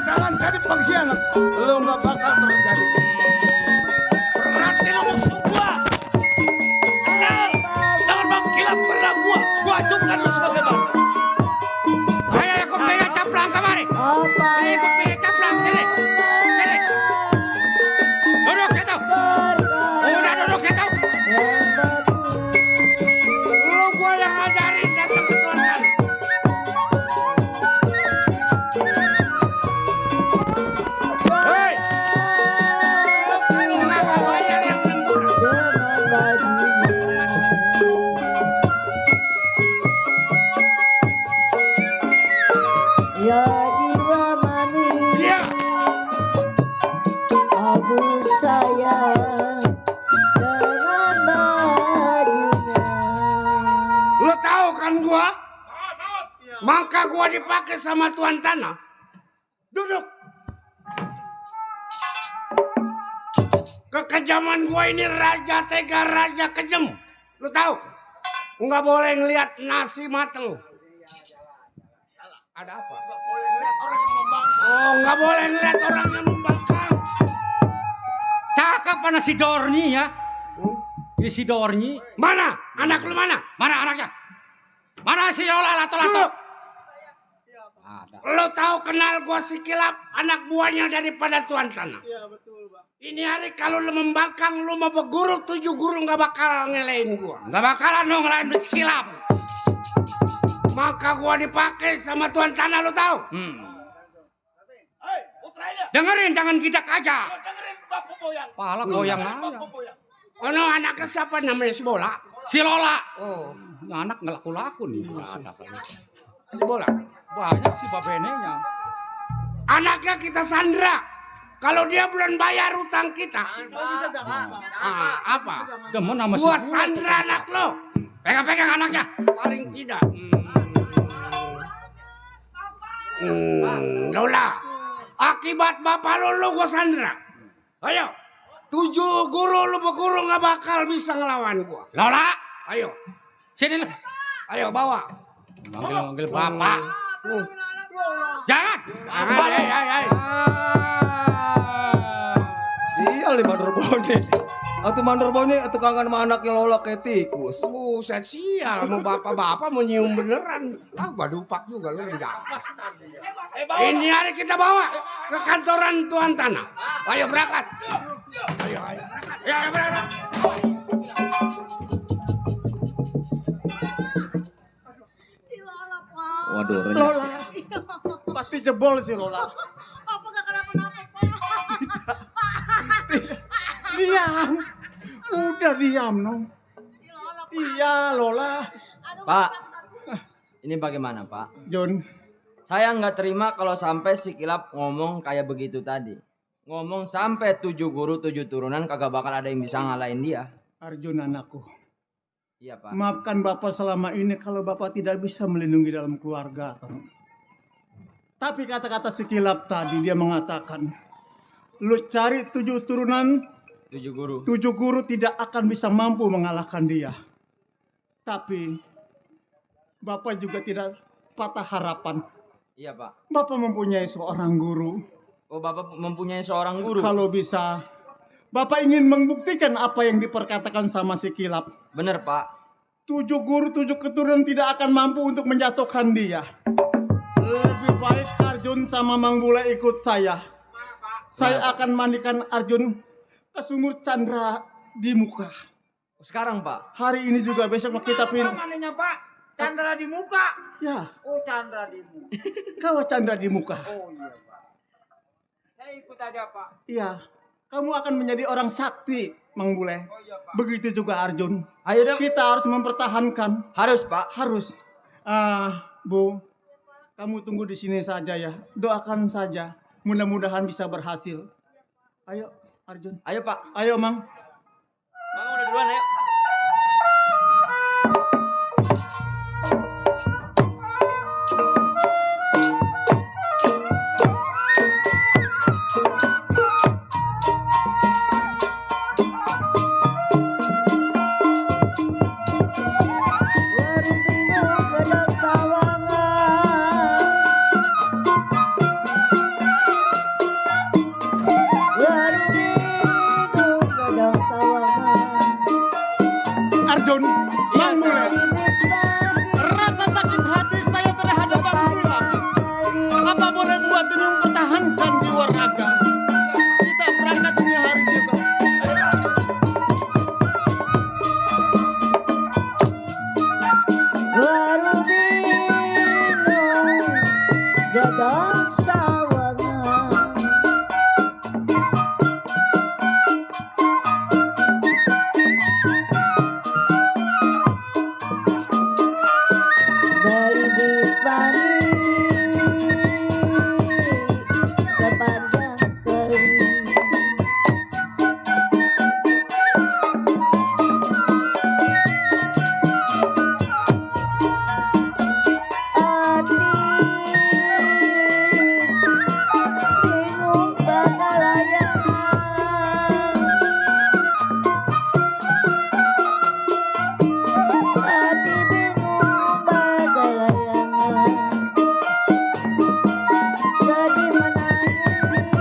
Jangan jadi pengkhianat. Lu nggak bakal terjadi. Berarti lu musuh gua. Nah, dengan Bangkilan pernah gua ajukan lu sebagai bandar. Ayo ikut pilih caplang kemari. Ayo ikut pilih caplang sini. Sini. Duduk situ. Udah duduk situ. Lu gua yang ngajarin datang ke tuan tanah. Maka gua dipakai sama tuan tanah. Duduk. Kekejaman gua ini raja tega, raja kejem. Lu tahu? Nggak boleh ngelihat nasi mateng. Ada apa? Oh, nggak boleh ngelihat orang yang membangkang. Cakep mana si Dorni ya? Si Dorni. Mana? Anak lu mana? Mana anaknya? Mana si Lola lato-lato? Lo tahu kenal gua si Kilap, anak buahnya daripada tuan tanah. Iya betul, Bang. Ini hari kalau lo membangkang, lo mau berguru 7 guru nggak bakal ngelain gua. Nggak bakalan dong ngelain si Kilap. Maka gua dipakai sama tuan tanah, lo tahu? Dengerin, jangan kita aja. Dengerin Bapak Boyang. Pala goyang aja. Oh no, anaknya siapa namanya si Bola? Si Lola. Oh, Anak nggak laku-laku nih. si Bola. Banyak sih babenenya. Anaknya kita sandra. Kalau dia belum bayar utang kita. Apa? Demen sama si Gua sandra anak lo. Pegang-pegang anaknya. Paling tidak. Lola. Akibat bapak lo gua sandra. Ayo. 7 guru lo berguru nggak bakal bisa ngelawan gua. Lola. Ayo. Sini lu. Ayo bawa. Manggil bapak. Jangan. Ay. Sial nih mandor bone. Atau mandor bone tukangan sama anaknya Lola kayak tikus. Buset sial, mau bapak-bapak mau nyium beneran. Badupak juga lu enggak. Ini hari kita bawa ke kantoran tuan tanah. Ayo berangkat. Ayo. Ya berangkat. Si Lola, Pak. Waduh, Lola. Pasti jebol sih Lola. Apa gak kenapa-napa, Pak? Diam. Udah diam, no. Si Lola, Pak. Iya, Lola. Aduh, Pak. satu-satu. Ini bagaimana Pak? John. Saya nggak terima kalau sampai si Kilap ngomong kayak begitu tadi. Ngomong sampai 7 guru 7 turunan kagak bakal ada yang bisa ngalahin dia. Arjun anakku, Iya Pak. maafkan Bapak selama ini kalau Bapak tidak bisa melindungi dalam keluarga. Tapi kata-kata sekilap tadi dia mengatakan, lu cari 7 turunan, 7 guru. 7 guru tidak akan bisa mampu mengalahkan dia. Tapi Bapak juga tidak patah harapan. Iya Pak. Bapak mempunyai seorang guru. Oh Bapak mempunyai seorang guru. Kalau bisa, Bapak ingin membuktikan apa yang diperkatakan sama si Kilap. Bener Pak. 7 guru 7 keturunan tidak akan mampu untuk menjatuhkan dia. Lebih baik Arjun sama Mang Bule ikut saya. Saya akan mandikan Arjun ke sumur Chandra di muka. Sekarang Pak. Hari ini juga besok kita Apa mandinya Pak? Chandra di muka. Ya, Oh Chandra di muka. kau Chandra di muka. Oh iya Pak. Saya ikut aja Pak. Iya, kamu akan menjadi orang sakti, Mang Bule. Oh iya Pak. Begitu juga Arjun. Ayo dong. Kita harus mempertahankan. Harus Pak. Harus. Bu, kamu tunggu di sini saja ya. Doakan saja. Mudah-mudahan bisa berhasil. Ayo, Arjun. Ayo Pak. Ayo, Mang. Mang udah duluan ayo. Arjun, Mang Bule. Rasa sakit hati saya terhadap Bang Kilap. Apa boleh buat ini mempertahankan jiwa raga? Kita berangkat ini hari juga.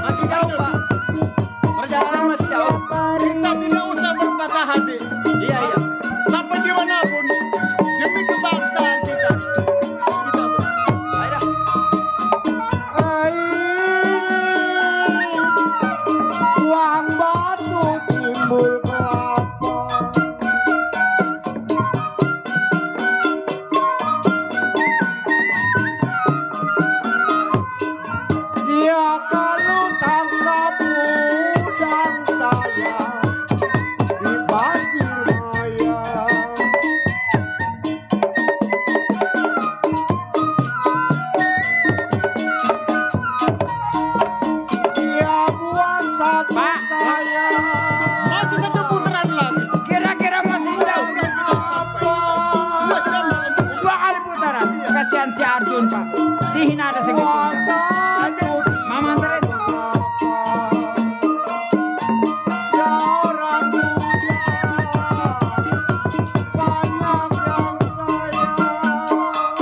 Masih jauh Pak. Perjalanan masih jauh. Kita tidak usah berpatah hati. Iya iya. Sampai dimanapun, demi kebangsaan kita. Ayo dah. Uang batu timbul kelapa. Dia kalau tangkap udang saya di pasir maya. Dia buat satu saya. Masih satu putaran lagi. Kira-kira masih jauh Mudah-mudahan kita sampai. 2 jam dalam 2 kali putaran. Kasihan si Arjun Pak. Dihina ada segitunya. Lanjut. Mama anterin. Ya orang muda banyak yang sayang.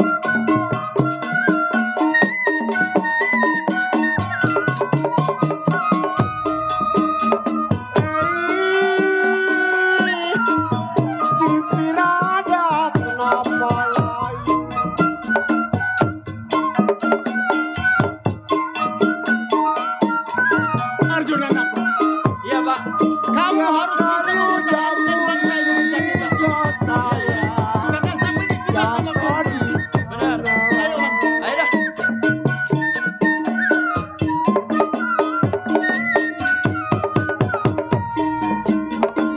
Cipirada kenapa layu? Arjun anakku, Iya Pak. kamu harus bisa mempertahankan bangsa Indonesia kita. Jangan sampai ditinggal sama Kodi. Bener. Ayo, Mang. Ayo dah.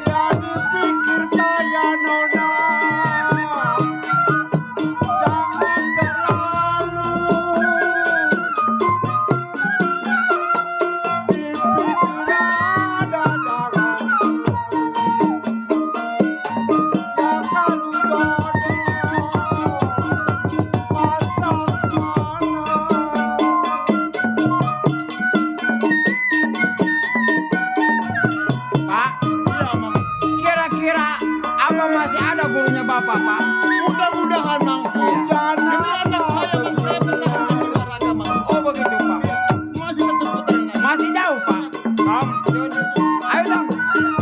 Ya dipikir saya nona gurunya Bapak, Pak. Mudah-mudahan, Mang. Demi anak saya, Mang, saya pertahankan olahraga, Mang. Oh begitu, Pak. Masih tetap putaran lagi. Masih jauh, Pak. Om, ayo dong.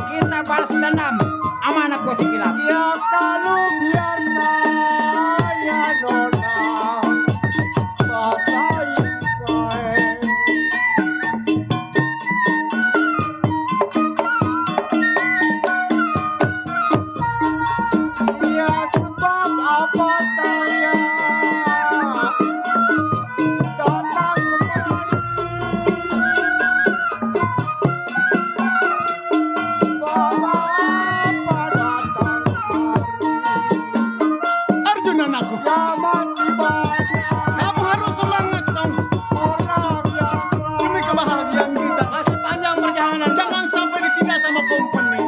Kita balas dendam sama anak bos kilap. Ya kalau biar saya nona basahi kain. Ya sebab apa saya datang kemari. Bapak datang kemari. Arjun anakku, Ya masih banyak kamu harus semangat dong. orang yang Demi kebahagiaan kita. Masih panjang perjalanan. Jangan sampai ditinggal sama company.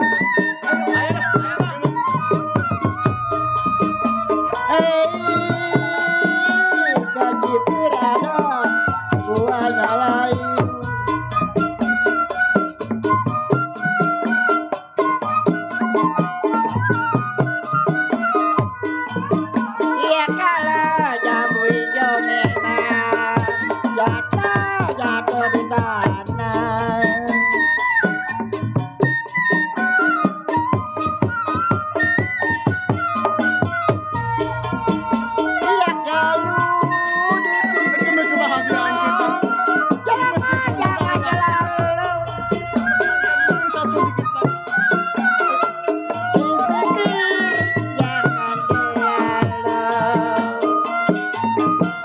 gaji pirana buahnya lain. Iya kalau jambu hijau memang jatuh di tanah. Iya kalau Demi kebahagiaan kita. jangan selalu Satu dikit lagi. dipikir, jangan selalu.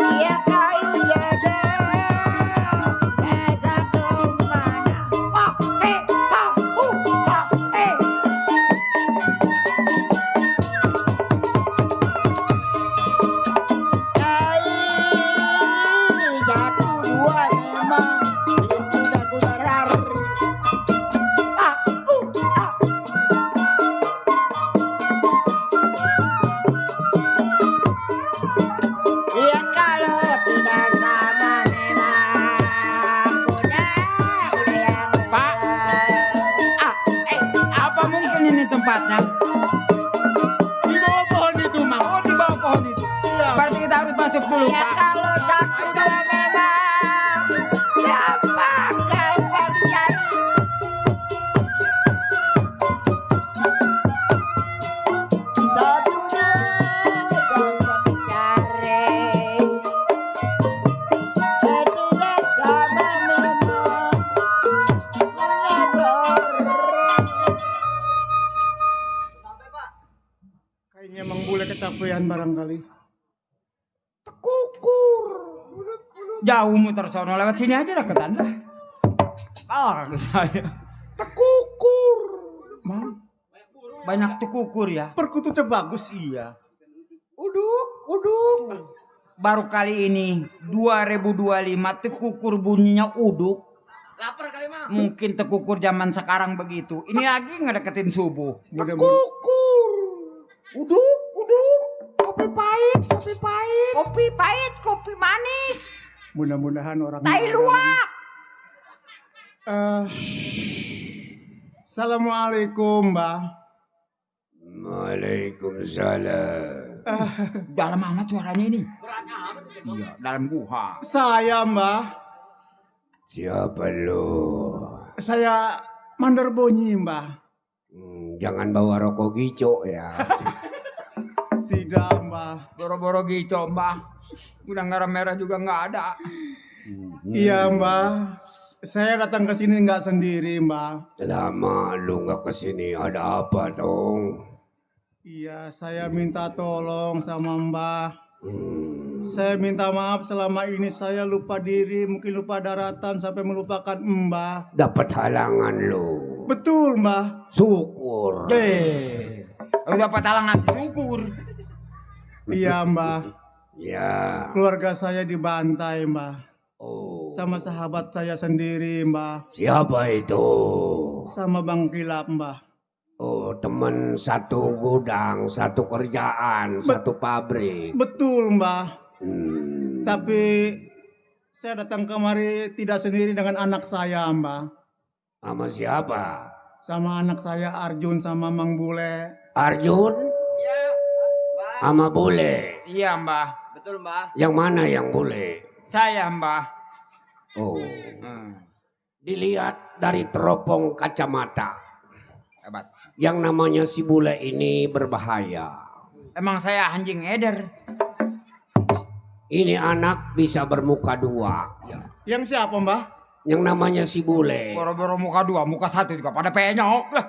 Iya kalau jodoh ada kemana? Pop, pop, jatuh dua memang itu udah rari. Iya kalau tidak sama memang udah yang Pak. Apa mungkin ini tempatnya? Di bawah pohon itu, Mang. Oh, di bawah pohon itu. Berarti kita harus masuk dulu, ya Pak. kalau satu dua memang siapa gampang dicari. Satu dua gampang dicari. Tidak sama memang menyadar. Kayaknya Mang Bule kecapean barangkali. Jauh muter sono lewat sini aja deketan lah. Kalah kaki saya. Tekukur. Mam. Banyak tekukur ya. Perkututnya bagus, iya. Uduk. Baru kali ini 2025 tekukur bunyinya uduk. Lapar kali, Mang. Mungkin tekukur zaman sekarang begitu. Ini lagi ngedeketin subuh. Mudah-mudahan. Uduk. Kopi pahit, kopi manis. Mudah-mudahan orang Tai luwak. Assalamualaikum, Mbah. Waalaikumsalam. Dalam amat suaranya ini. Iya, dalam guha. Saya, Mbah. Siapa lo? Saya Mandor Bonyi, Mbah. Jangan bawa rokok gico ya. Tidak, Mbah. Boro-boro gitu, Mbah. Udah merah juga nggak ada. Iya, Mbah. Saya datang ke sini nggak sendiri, Mbah. Lama lu nggak kesini, ada apa dong? Iya, saya minta tolong sama Mbah. Saya minta maaf selama ini saya lupa diri, mungkin lupa daratan sampai melupakan Mbah. Dapat halangan lu. Betul, Mbah. Syukur. Lu dapat halangan syukur. Iya, Mbah. Ya. Keluarga saya dibantai, Mbah. Oh. Sama sahabat saya sendiri, Mbah. Siapa itu? Sama Bang Kilap, Mbah. Oh, teman satu gudang, satu kerjaan, satu pabrik. Betul, Mbah. Hmm. Tapi saya datang kemari tidak sendiri dengan anak saya, Mbah. Sama siapa? Sama anak saya Arjun sama Mang Bule. Arjun? Ama bule. Iya mbah. Betul, Mbah. Yang mana yang bule? Saya mbah. Oh. Hmm. Dilihat dari teropong kacamata. Hebat. Yang namanya si bule ini berbahaya. Emang saya anjing eder. Ini anak bisa bermuka dua. Yang siapa, Mbah? Yang namanya si bule. Boro-boro muka dua, muka satu juga pada penyok lah.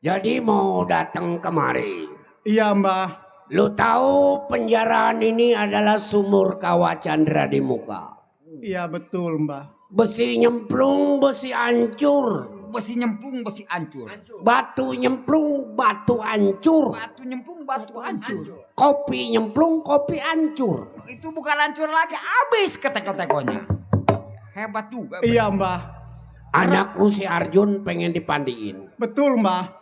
Jadi mau datang kemari. Iya, Mbah. Lu tahu penjaraan ini adalah sumur kawah Chandra di muka. Iya, betul, Mbah. Besi nyemplung, besi hancur. Besi nyemplung, besi hancur. Batu nyemplung, batu hancur. Batu nyemplung, batu hancur. Kopi nyemplung, kopi hancur. Itu bukan hancur lagi, habis keteko-tekonya. Hebat juga. Iya, Mbah. Anak lu si Arjun pengen dipandiin. Betul, Mbah.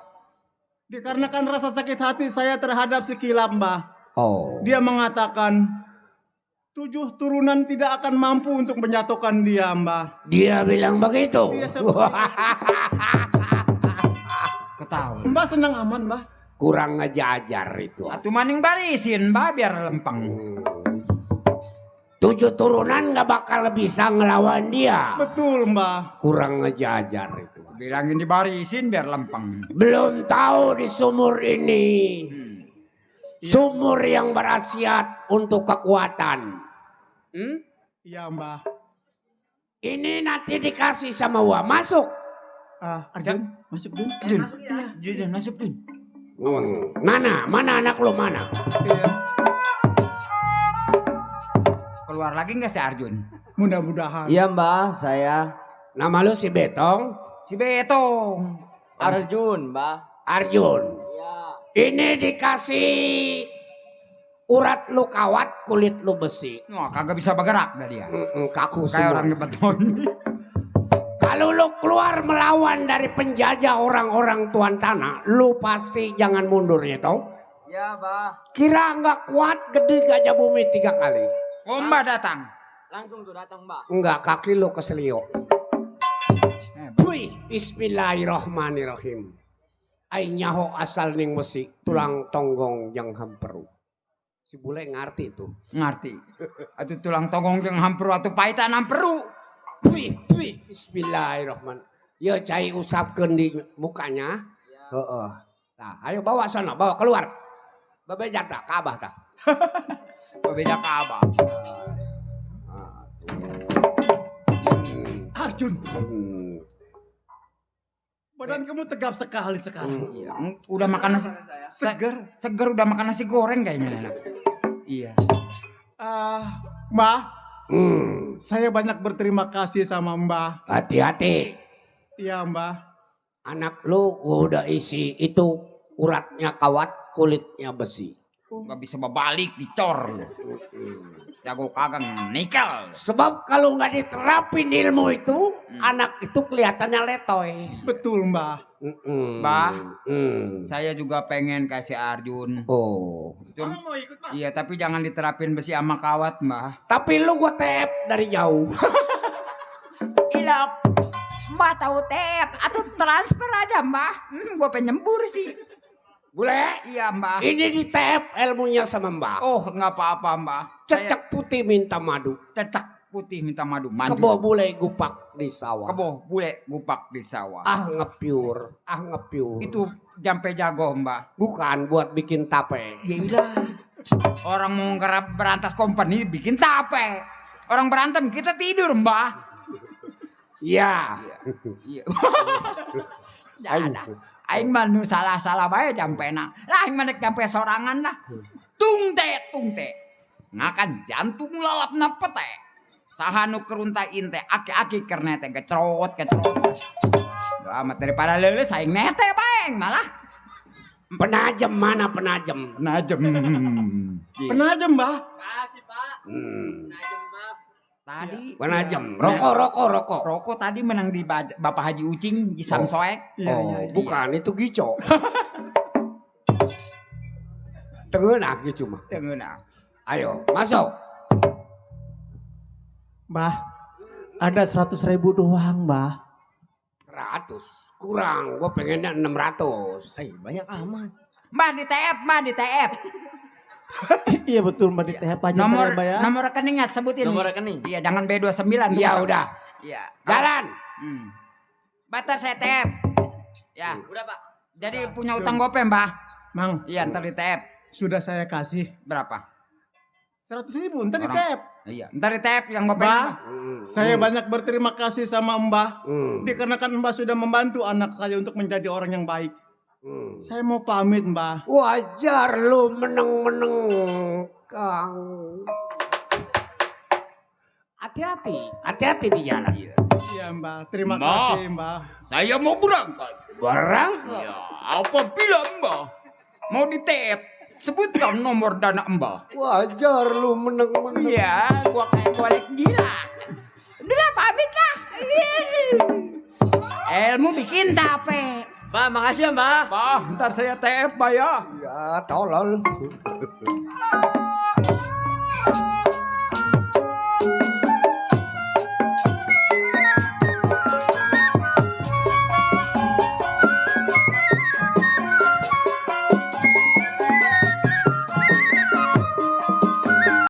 Dikarenakan rasa sakit hati saya terhadap si Kilap, Mbah. Oh. Dia mengatakan 7 turunan tidak akan mampu untuk menjatuhkan dia, Mbah. Dia bilang begitu. Iya, seperti Ketahuan. Mbah senang aman, Mbah. Kurang ngejajar itu. Atuh maning barisin, mbah biar lempeng. 7 turunan gak bakal bisa ngelawan dia. Betul, Mbah. Kurang ngejajar itu. Bilangin dibarisin biar lempeng. Belum tahu di sumur ini. Sumur yang berkhasiat untuk kekuatan. Iya, Mbah. Ini nanti dikasih sama gua. Masuk. Arjun, masuk dulu. Jun, Jun, masuk Jun. Mana anak lu mana? Iya. Keluar lagi nggak si Arjun? Mudah-mudahan. Iya, Mbah, saya Nama lu si Betong? Si Betong. Arjun, Mbah. Arjun. Iya. Ini dikasih urat lu kawat, kulit lu besi. Wah, kagak bisa bergerak dah dia. Kaku Kayak semua. orang di beton. Kalau lu keluar melawan dari penjajah orang-orang tuan tanah, lu pasti jangan mundur ya tau. Iya, Mbah. Kira nggak kuat gede gajah bumi 3 kali. Mbah datang. Langsung tuh datang, Mbah. Enggak, kaki lu keselio. Wih, bismillahirrahmanirrahim. Ai nyaho asal ning besi, tulang tonggong yang hamperu. Si bule ngerti itu. Ngerti. Atuh tulang tonggong yang hamperu atuh paitan hamperu. Wih, bismillahirrahmanirrahim. Ya cai usapkeun di mukanya. Heeh. Nah, ayo bawa sana, bawa keluar. Babejak dah, ka abah dah. Babejak ka abah. Arjun. Badan kamu tegap sekali sekarang. Iya, udah makan nasi Seger. seger udah makan nasi goreng kayaknya. Iya. Mbah, saya banyak berterima kasih sama Mbah. Hati-hati. Iya, Mbah. Anak lu udah isi itu uratnya kawat, kulitnya besi. Gak bisa berbalik dicor lu. Jago kagak nikel. Sebab kalau nggak diterapin ilmu itu, anak itu kelihatannya letoy. Betul, Mbah. Mbah, saya juga pengen kasih Arjun. Oh. Mau ikut, Mbah? Iya, tapi jangan diterapin besi sama kawat, Mbah. Tapi lu gua tep dari jauh. Ilok, Mbah tahu tep, atau transfer aja, Mbah. Gua pengen nyembur sih. Boleh? Iya, Mbah. Ini di tep ilmunya sama Mbah. Oh, nggak apa-apa, Mbah. Cecek putih minta madu. Cecek putih minta madu. Mandi. Kebo bule gupak di sawah. Kebo bule gupak di sawah. Ah ngepiur. Itu jampe jago, Mbah. Bukan buat bikin tape. Gila. Orang mau ngerap berantas company bikin tape. Orang berantem kita tidur, Mbah. Iya. Iya. Ada. Aing mah nu salah-salah bae jampena. Lah aing mah jampe sorangan lah. Tungte. Ngakan jantung lalapna pete. Saha nu kerunta inte aki-aki keur nete kecrot. Amat daripada leuleus aing nete bae malah. Penajem mana penajem? Penajem. Penajem, Mbah. Kasih, Pak. Penajem, Mbah. Tadi penajem. Rokok. Rokok tadi menang di Bapak Haji Ucing di Samsoek. Iya. Bukan itu gico. Tengenah gitu mah. Tengenah. Ayo, masuk. Mbah, ada 100.000 doang, Mbah. 100 kurang, gue pengennya 600. Banyak amat. Mbah di TF, Mbah di TF. Iya betul Mbak di TF aja Nomor saya, Mbak ya. nomor rekeningnya sebutin. Nomor rekening. Iya, jangan B29. Ya udah. Iya. Jalan. Batar saya TF. Ya. Udah Pak. Jadi punya utang gope, Mbah. Mang, Iya, ntar di TF. sudah saya kasih Berapa? 100.000 ntar di Orang. TF. Iya, ntar di TF yang gope. Mbah, saya banyak berterima kasih sama Mbah. Dikarenakan Mbah sudah membantu anak saya untuk menjadi orang yang baik. Saya mau pamit, Mbah. Wajar lu meneng-meneng, Kang. Hati-hati di jalan. Iya, Mbah. Terima kasih, Mbah. Saya mau berangkat. Berangkat. Ya, apabila Mbah mau di TF, sebutkan nomor dana Mbah. Wajar lu meneng-meneng. Iya, gua kayak golek gila. Udah pamit lah. Ilmu bikin tape. Mbak, makasih ya Mbak. Bah, ntar saya TF, Mbah ya. Ya, tolol.